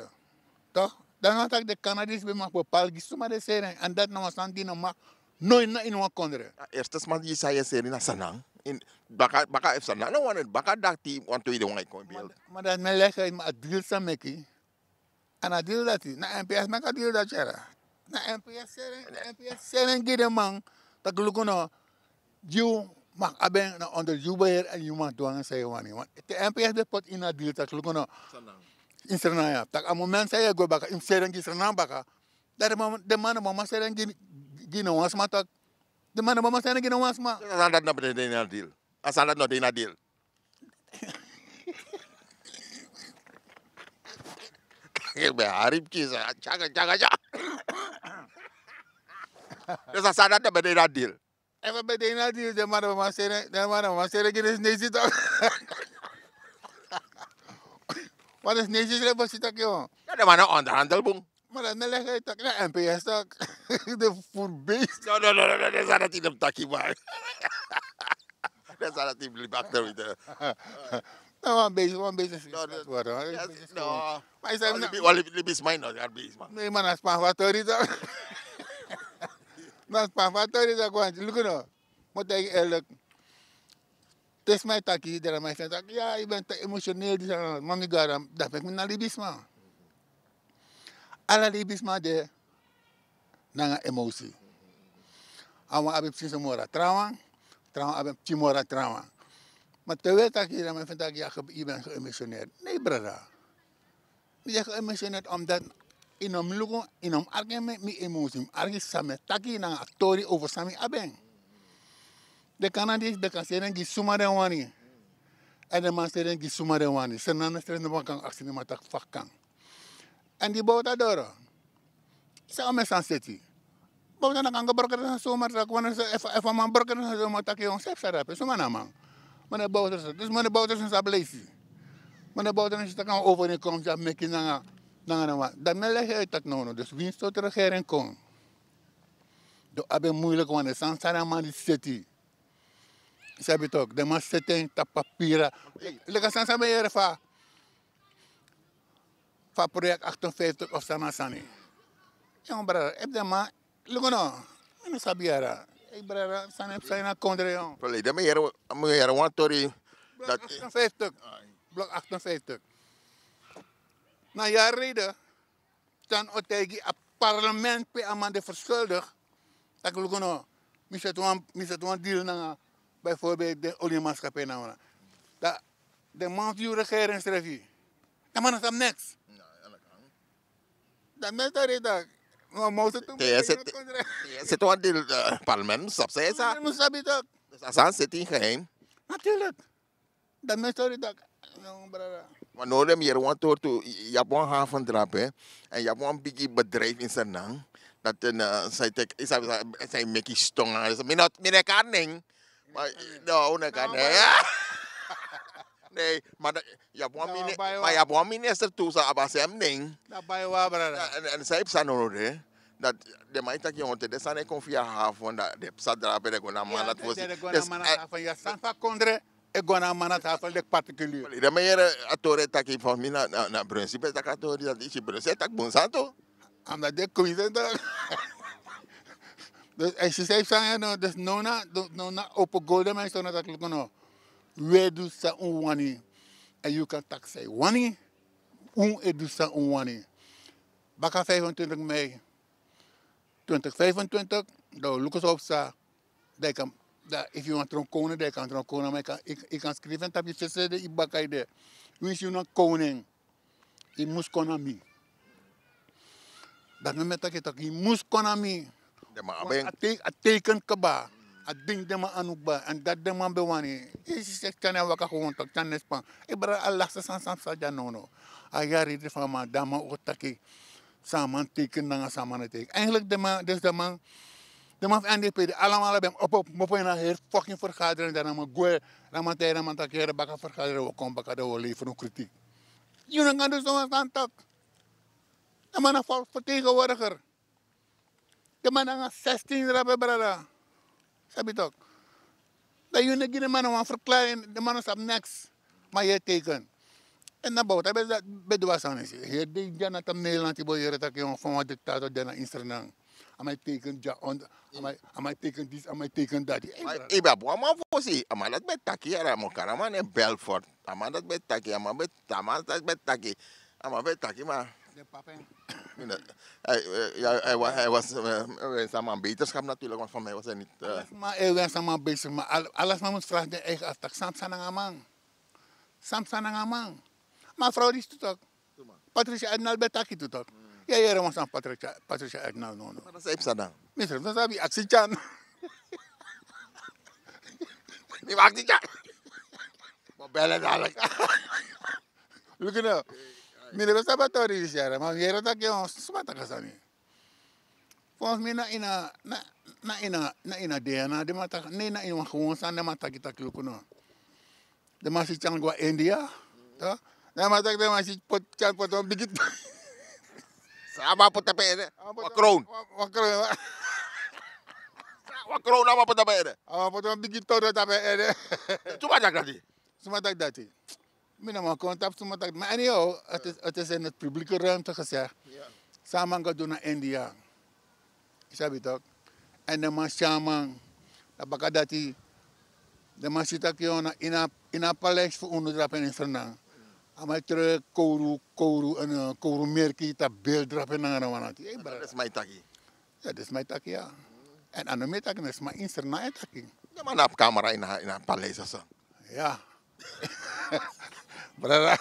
tok, dan na taki den Canadees ben mag bepaal gi suma den seri en, èn dati na wan sani di no mag noiti na ini wan kondre. A eerste sma di yu sa e seri na Sranan. Ini, baka, baka efu Sranan no wani, baka dati wan tweede wan e kon in beeld. Ma, ma dati mi e legi uit, ma a deal san meki. A no a deal dati, na N P S meki a deal dati yara. Na N P S seri en, N P S seri en gi den man. Tak' luku no, yu mag abi en na onder yu beheer èn yu mag du nanga san yu wani. Te M P S ben poti ini a deal tak' luku no, ini Sranan ya, tak' a moment san yu e go baka yu mus seri en gi Sranan baka. Dan den man no mama seri en gi no wan sma tak'. Den man no mama seri en gi no wan sma. A sani dati no ben de ini a deal. A sani dati no de ini a deal. Taki ben hari pikin sa tyaga tyaga tya. Dus a sani dati no ben de ini a deal. Efu a ben de ini a deal den man no mama seri en gi den snesi tak'. Wan den snesi srefi bo si tak' yo. Den man no onderhandel bun. Ma dan mi legi uit tak' na M P S tak'. De voer beest. No no no no no den sani dati no mus taki man. Den sani dati mus libi akter wi. Na wan beest wan beest is no no. Ma yu sabi na wan libi sma yu no yari beest man. Nee man na span fu a tori tak'. Na span fu a tori tak' want luku no. Mi o taigi yu eerlik. Te sma e taki den na man e feni taki ya yu ben te emotioneel disi. Ma mi go na dan meki mi na libisma. Ala libisma de nanga emosi. A wan abi pikin so moro a trawan. Trawan abi pikin moro a trawan. Ma te wi e taki den na man e feni taki ya yu ben geemotioneerd. Nei brada. Mi de geemotioneerd omdat yu no mus luku yu no mus arki mi emosi mus arki san mi e taki nanga a tori over san mi abi en. Den kan na disi den kan seri en gi suma den wani. Èn den man seri en gi suma den wani seri na na seri no man kan aksi den man taki fa kan. Èn di bowta doro san o mi e sani seti. Bowta na kan go brokere san suma taki wan efu a man brokere san suma taki yon san e psa drape suma na a man. Ma den bowta san dus ma den bowta san sabi leisi. Ma den bowta na si taki a wan overeenkomst ya meki nanga nanga den man dan mi e legi en yu taki nowno dus winsi sortu regering kon. Den o abi en muilik wan den sani san den a man disi seti. Sabi toki den man seti en tapu papira. Leki a sani san mi e yere fa fa projekt achtenvijftig of san na sani. Yon brada efu den man luku no. Mi no sabi yara. Ei brada sani e psa ini a kondre yon. Verleden mi yere wan tori. Blok achtenvijftig. Blok achtenvijftig. Na yari reden san o taigi a parlement pe a man de verskuldig. Tak' luku no. Mi seti wan deal nanga bijvoorbeeld den oliemaatskappij na wan dan den man fu yu regering srefi. Den man no sabi niks. Dan mi e tori tak' no mowse tu. Te yu e seti wan deal parlement mus sabi san yu e sa. Mus sabi tak'. A sani seti in geheim. Natuurlik. Dan mi e tori tak'. No brada. Ma no den mi yere wan tori tu. Yu abi wan haven drape èn yu abi wan bigi bedrijf in sernan. Dati en san yu teki san yu meki ston nanga mi no e kari nen. Ma no un no e kari nen. Nei ma yu abi wan minister tu san abi a sem nen. Èn san yu psa no no de. Dati den man e taki yon te den sani e kon fu yu a hafu wan dati den psa drape den go na a man dati fosi. Den go na a man dati hafu wan yu a sani fu a kondre. E go na a man dati hafu wan leki partikulier. Den man yere a tori e taki fu mi na prinsipe e taki a tori dati isi prinsipe e taki bun sani tu. Amda de kumi senta. Dus a isi san yu psa no dus no na opo golden man yu sona taki luku no. Wi e du san un wani. Èn yu kan taki san yu wani. Un e du san un wani. Baka vijfentwintig mei. Twintig vijfentwintig. Dan wi luku san o psa. Dan yu kan dan efu yu wani tron kownu dan yu kan tron kownu ma yu kan skrifi en tapu yu sesede yu baka yu de. Winsi yu na kownu en. Yu mus kon na mi. Dati mi mi e taki tak' yu mus kon na mi. A teiken kba. A dingi den man anu kba èn dati den man ben wani. Yu si seki tyani a waka gewon tak' tyani nespan. Yu brada a lasta sani san psa dya nownow. A yari yu de fu a man dan a man o taki. San a man teiken nanga san a man no teiken eigenlik den man dus den man. Den man fu n d p di alamala ben opo mopo ini a heri fokin fergaderen dan a man gwe. Dan a man taigi den man taki heri baka fergaderen wi o kon baka dan wi o lever un kritik. Yu no kan du sowan sani tak'. Den man na volksvertegenwoordiger. Den man nanga sestin rape brada. Sabi tok'. Dan yu no gi den man no wan ferklaring den man no sabi neks. Ma yu e teiken. Èn na bowta ben du wan sani si heri dei dya na tapu nederland yu bo yere tak' yu wan fa wan diktator de na insernan. A man e teiken dya a man e teiken disi a man e teiken dati. Yu ben abi wan man fosi a man dati ben taki yara a man o kari a man nen belfort. A man dati ben taki a man ben taki a man ben taki a man ben taki ma Den papen. Hij, hij, hij, wa- hij was eh, eh, wens aan mijn beterschap natuurlijk, want van mij was hij niet. eh, Alles maar hij wens aan mijn beterschap, maar al- alles maar moet vragen den eigen aftak. Sam sananga man. Sam sananga man. Maar vrouw die is toch. Patricia Ednal ben taki tu toch. Ya, ya, Ramos aan Patricia, Patricia Ednal, no, no. Maar dat is Ipsa dan. Mister, dat is abi actie chan. Die maakt niet aan. Maar bellen dadelijk. Look at now. Mire, we sabi tori di share, maar here taki on smata kasani. Volgens mij na ina na na ina na ina D N A de man taki, nee, na ina gewoon san de man taki taki luku no. De man si tyan go a India. To. De man taki de man si pot tyan pot on bigi. Sama pot tape ede. Wa krown. Wa krown. Wa krown ama pot tape ede. Ama pot on bigi todo tape ede. Tuma taki dati. Suma taki dati. Mi no man kon tapu suma taki. Maar anyhow, het is, het is in het publieke ruimte gezegd. San a man go du na India. Yu sabi toch. En de man si a man. Dan baka dati. De man si taki yo na ina ina paleis fu unu drape en Sranan. A man trek kowru kowru en eh, kowru merki tapu beeld drape nanga na wan ati. Hey, brada. Dat is mijn taki. Ya, dat is mijn taki, ya. En a no mi taki na sma in Sranan e taki. De man na kamera ina ina paleis of so. Ya. Brada.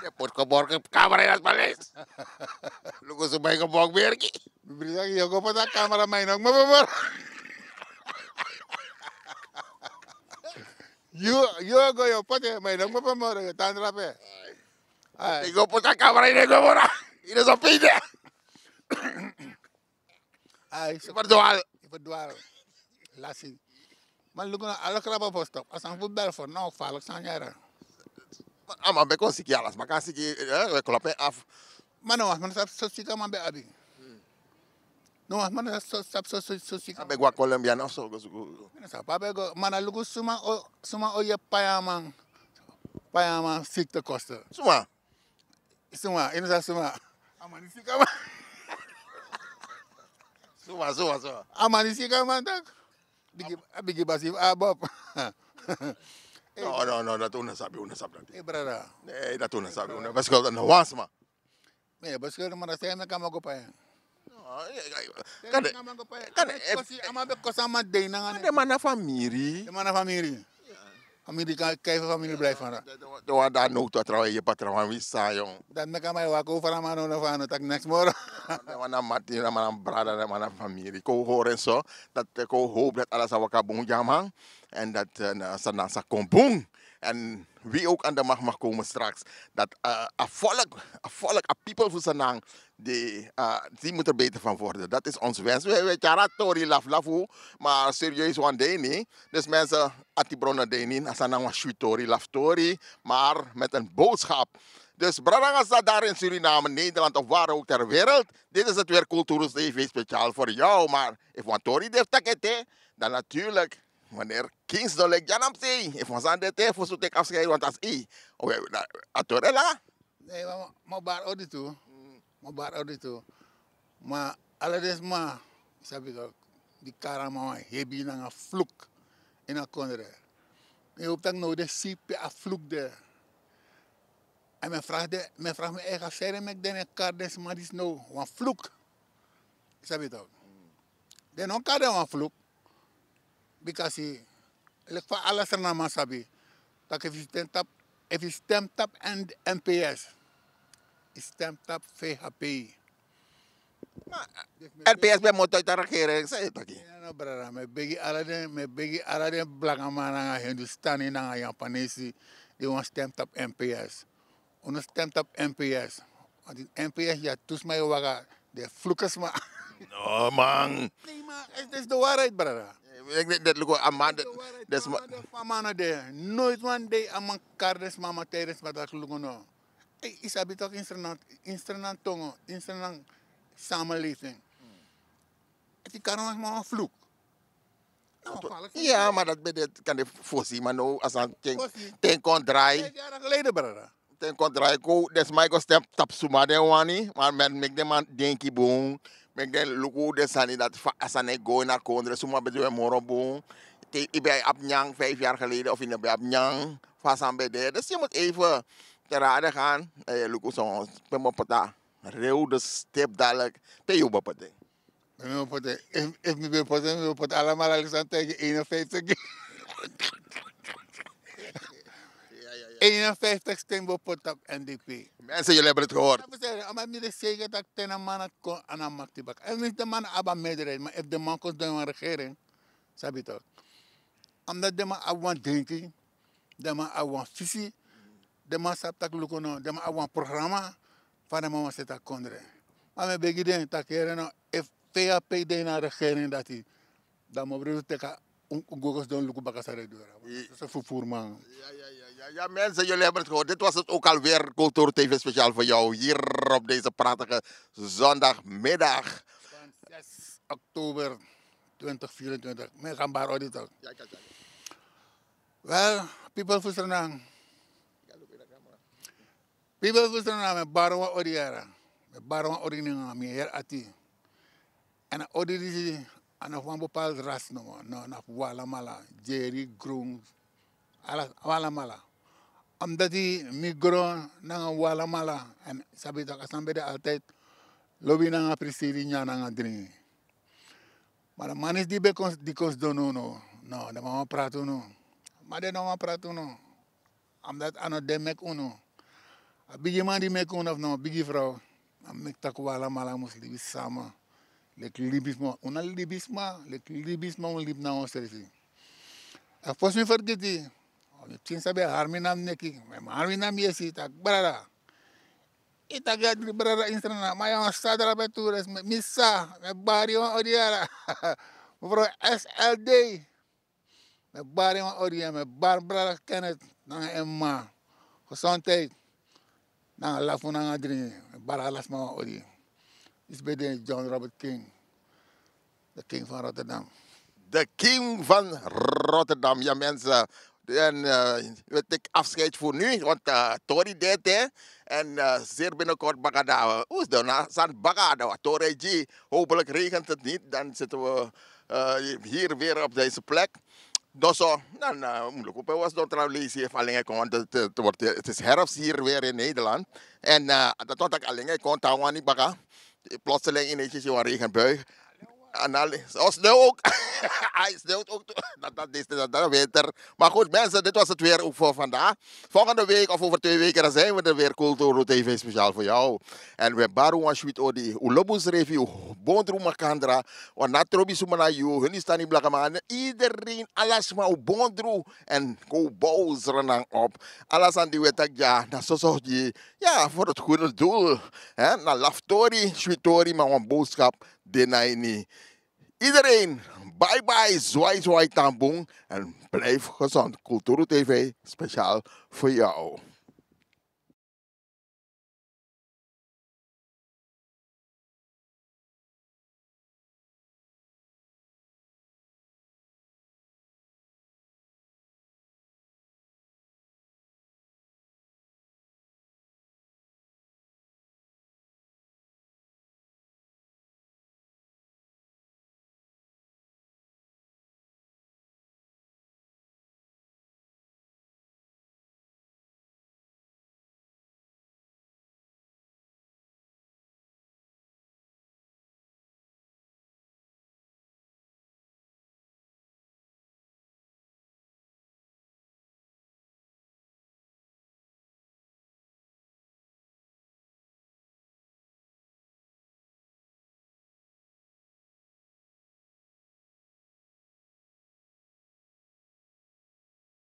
De pot geborgen kamera ina paleis. Luku su bai geborgen merki. Brada, yo go pota kamera mai no mo mo. Yo yo go yo pote mai no mo mo yo tan drape. Ai. Go pota kamera ina go mora. Ina so pide. Ai, so. Verdwaal. Verdwaal. Lasi. Man luku na ala kraba fu stop. A san fu bel fu no falik san yara. A man ben kon siki alas, ma kan siki, eh, we kloppen af. Man no wan man sabi so siki a man ben abi. No wan man sabi so sabi so so so siki. A ben go a Colombia na so go suku. Mi no sabi a ben go man a luku suma o suma o ye payaman. Payaman sikte koste. Suma. Suma, yu no sabi suma. A man di siki a man. Suma suma suma. A man di siki a man tak. Bigi a bigi basi a bob. No no no, dati un no sabi, un no sabi dati. E brada. Ne, dati un no sabi, un no sabi. Parce que no wan sma. Me parce que no man san meki a man go pai. Kande kande kosi a man ben kosi a man dei nanga. Den man na famiri. Den man na famiri. Famiri kan kai famiri blijf van. Den wan dan no tu a trawan yepa trawan wi san yon. Dan meki a man e waka over a man no no van no taki neks moro. Den wan na mati, den man na brada, den man na famiri. Kon hori en so. Dat kon hoop dat ala sa waka bun gi a man. En dat eh, na sa na sa kon bun. En wie ook aan de macht mag komen straks, dat eh, a volk, a volk, a people fu Sranan, die, eh, die moet er beter van worden. Dat is ons wens. We we tyari a tori laflafu, maar serieus wan dei ni. Dus mensen, ati bron na dei ni, a sa na wan sweet tori, laftori, maar met een boodschap. Dus brada nanga sisa daar in Suriname, Nederland of waar ook ter wereld, dit is het weer Culturus T V speciaal voor jou. Maar if wan tori de taki ete, dan natuurlijk meneer Kings no leki dyan na mi sei. Efu wan sani de te fu su teki afscheid wan tasi. A tori e langa. Nee, ma ma bar odi tu. Ma bar odi tu. Ma ala den sma sabi tak' di kari a man wan hebi nanga fluk ini a kondre. Mi hopi tak' now den si pe a fluk de. Èn mi e fragi den, mi e fragi mi eigen seri meki den no e kari den sma disi now wan fluk. Yu sabi tak'. Den no kari den wan fluk. Bikasi leki fa ala Srananman sabi tak' efu yu stem tapu, efu yu stem tapu N P S, yu stem tapu V H P. Ma N P S ben moto yu taki regering san yu taki. No brada, mi e begi ala den, mi e begi ala den blakaman nanga Hindustani nanga Yapanesi di wani stem tapu N P S. Un no stem tapu N P S. Want ini N P S yu abi tu sma e waka, den e fluku sma. No man. Nee man, dati is de waarheid brada. Dati luku a man. Dati is de waarheid. Fa a man no de, noiti wan dei a man kari den sma, a man taigi den sma tak' luku no. Yu sabi tak' ini Sranan, ini Sranan tongo, ini Sranan samenleving, efu yu kari wan sma wan fluku. Ya, ma dati ben de kande fosi, ma now a sani ten, ten kon drai. Ten kon drai, kon den sma e go stem tapu suma den wani, ma meki den man denki bun, meki den luku den sani dati fa a sani e go ini a kondre, suma ben du en moro bun. Te yu ben abi nyan vijf jaar geleden of yu no ben abi nyan, fa a sani ben de. Dus yu mus even te raden gaan, eh, luku so pe mi o poti a Rode stip dadelijk. Pe yu ben poti? Mi ben poti, efu mi ben poti, mi ben poti alamala, leki san taigi, eenenvijftig. Eenenvijftig stem ben poti op N D P. Mensen, jullie hebben het gehoord. Omdat mi de zeker dat ten een man het kon aan een makti bak. En niet de man hebben meerderheid, maar efu de man kon doen een regering, sabi toch. Omdat de man abi wan denki, de man abi wan visi, de man sabi tak' luku no, de man abi wan programma, fa de man wani seti a kondre. Ma mi e begi den tak' yere no, efu P A P de ini a regering dati, dan mi o bribi teki un, un go sidon luku baka san den e du. Soso fufuru man. Ja, ja, ja, ja, mensen, jullie hebben het gehoord. Dit was het ook alweer, Cultuur T V speciaal voor jou hier op deze prachtige zondagmiddag. Van zes oktober twintig vierentwintig. Mi e kan bari odi toch. Wel, people fu Sranan. People fu Sranan, mi e bari wan odi yere. Mi e bari wan odi nanga mi heri ati. Èn a odi disi, a no fu wan bepaalde ras nomo, no, na fu wi alamala, Jerry, Groen, ala, wi alamala. Omdat mi gro nanga wi alamala, èn sabi tak' a sani ben de altijd, lobi nanga prisiri, nyan nanga dringi. Ma den man disi di ben kon, di kon sidon now, no, den man wani prati unu. Ma den no wani prati unu. Omdat a no den meki unu. A bigiman di meki unu of no, bigi vrouw. A meki tak' wi alamala mus libi sama. Leki libisma, un na libisma, leki libisma un libi nanga unsrefi. A fosi mi fergiti, mi pikin sa ben hari mi na mi neki, mi e hari mi na mi yesi, taki brada. Yu taki yu abi dri brada ini Sranan, ma yu a wan sa drape tu, mi sa, mi e bari wan odi yere. Mevrouw S L D. Mi e bari wan odi, mi e bari brada Kenneth nanga en mama. Gezondheid. Nanga lafu nanga dringi. Mi e bari ala sma wan odi. Disi ben de John Robert King. De king van Rotterdam. De king van Rotterdam, ja mensen. En eh, we teki afscheid voor nu, want eh, tori de ete. En eh, zeer binnenkort baka dati. Oes, dan na san baka dati. Tori G. Hopelijk regent het niet. Dan zitten we eh, hier weer op deze plek. Dus zo, dan eh, moet ik ook wel eens door trouwens lezen even alleen kon, want het, het, wordt, het is herfst hier weer in Nederland. En eh, dat wordt ook alleen kon tawani baka. Plotseling ineens is er een regenbui. En dan, oh, sneeuw ook. Hij sneeuwt ook. Dat, dat, is, dat, dat winter. Maar goed, mensen, dit was het weer ook voor vandaag. Volgende week of over twee weken, dan zijn we er weer. Cultuur T V speciaal voor jou. En we bari wan sweet odi. Un lobi unsrefi, un bondru makandra. Wan na trobi suma na yu, Hindustani blakaman. Iedereen, ala sma, un bondru. En go bouw Sranan op. Ala sani di we taki dya, na soso di. Ja, voor het goede doel. Hè? Na laftori, sweet tori, ma wan boodschap de na ini. Iedereen, bye bye, zwaai zwaai tan bun. En blijf gezond. Cultuur T V, speciaal voor jou.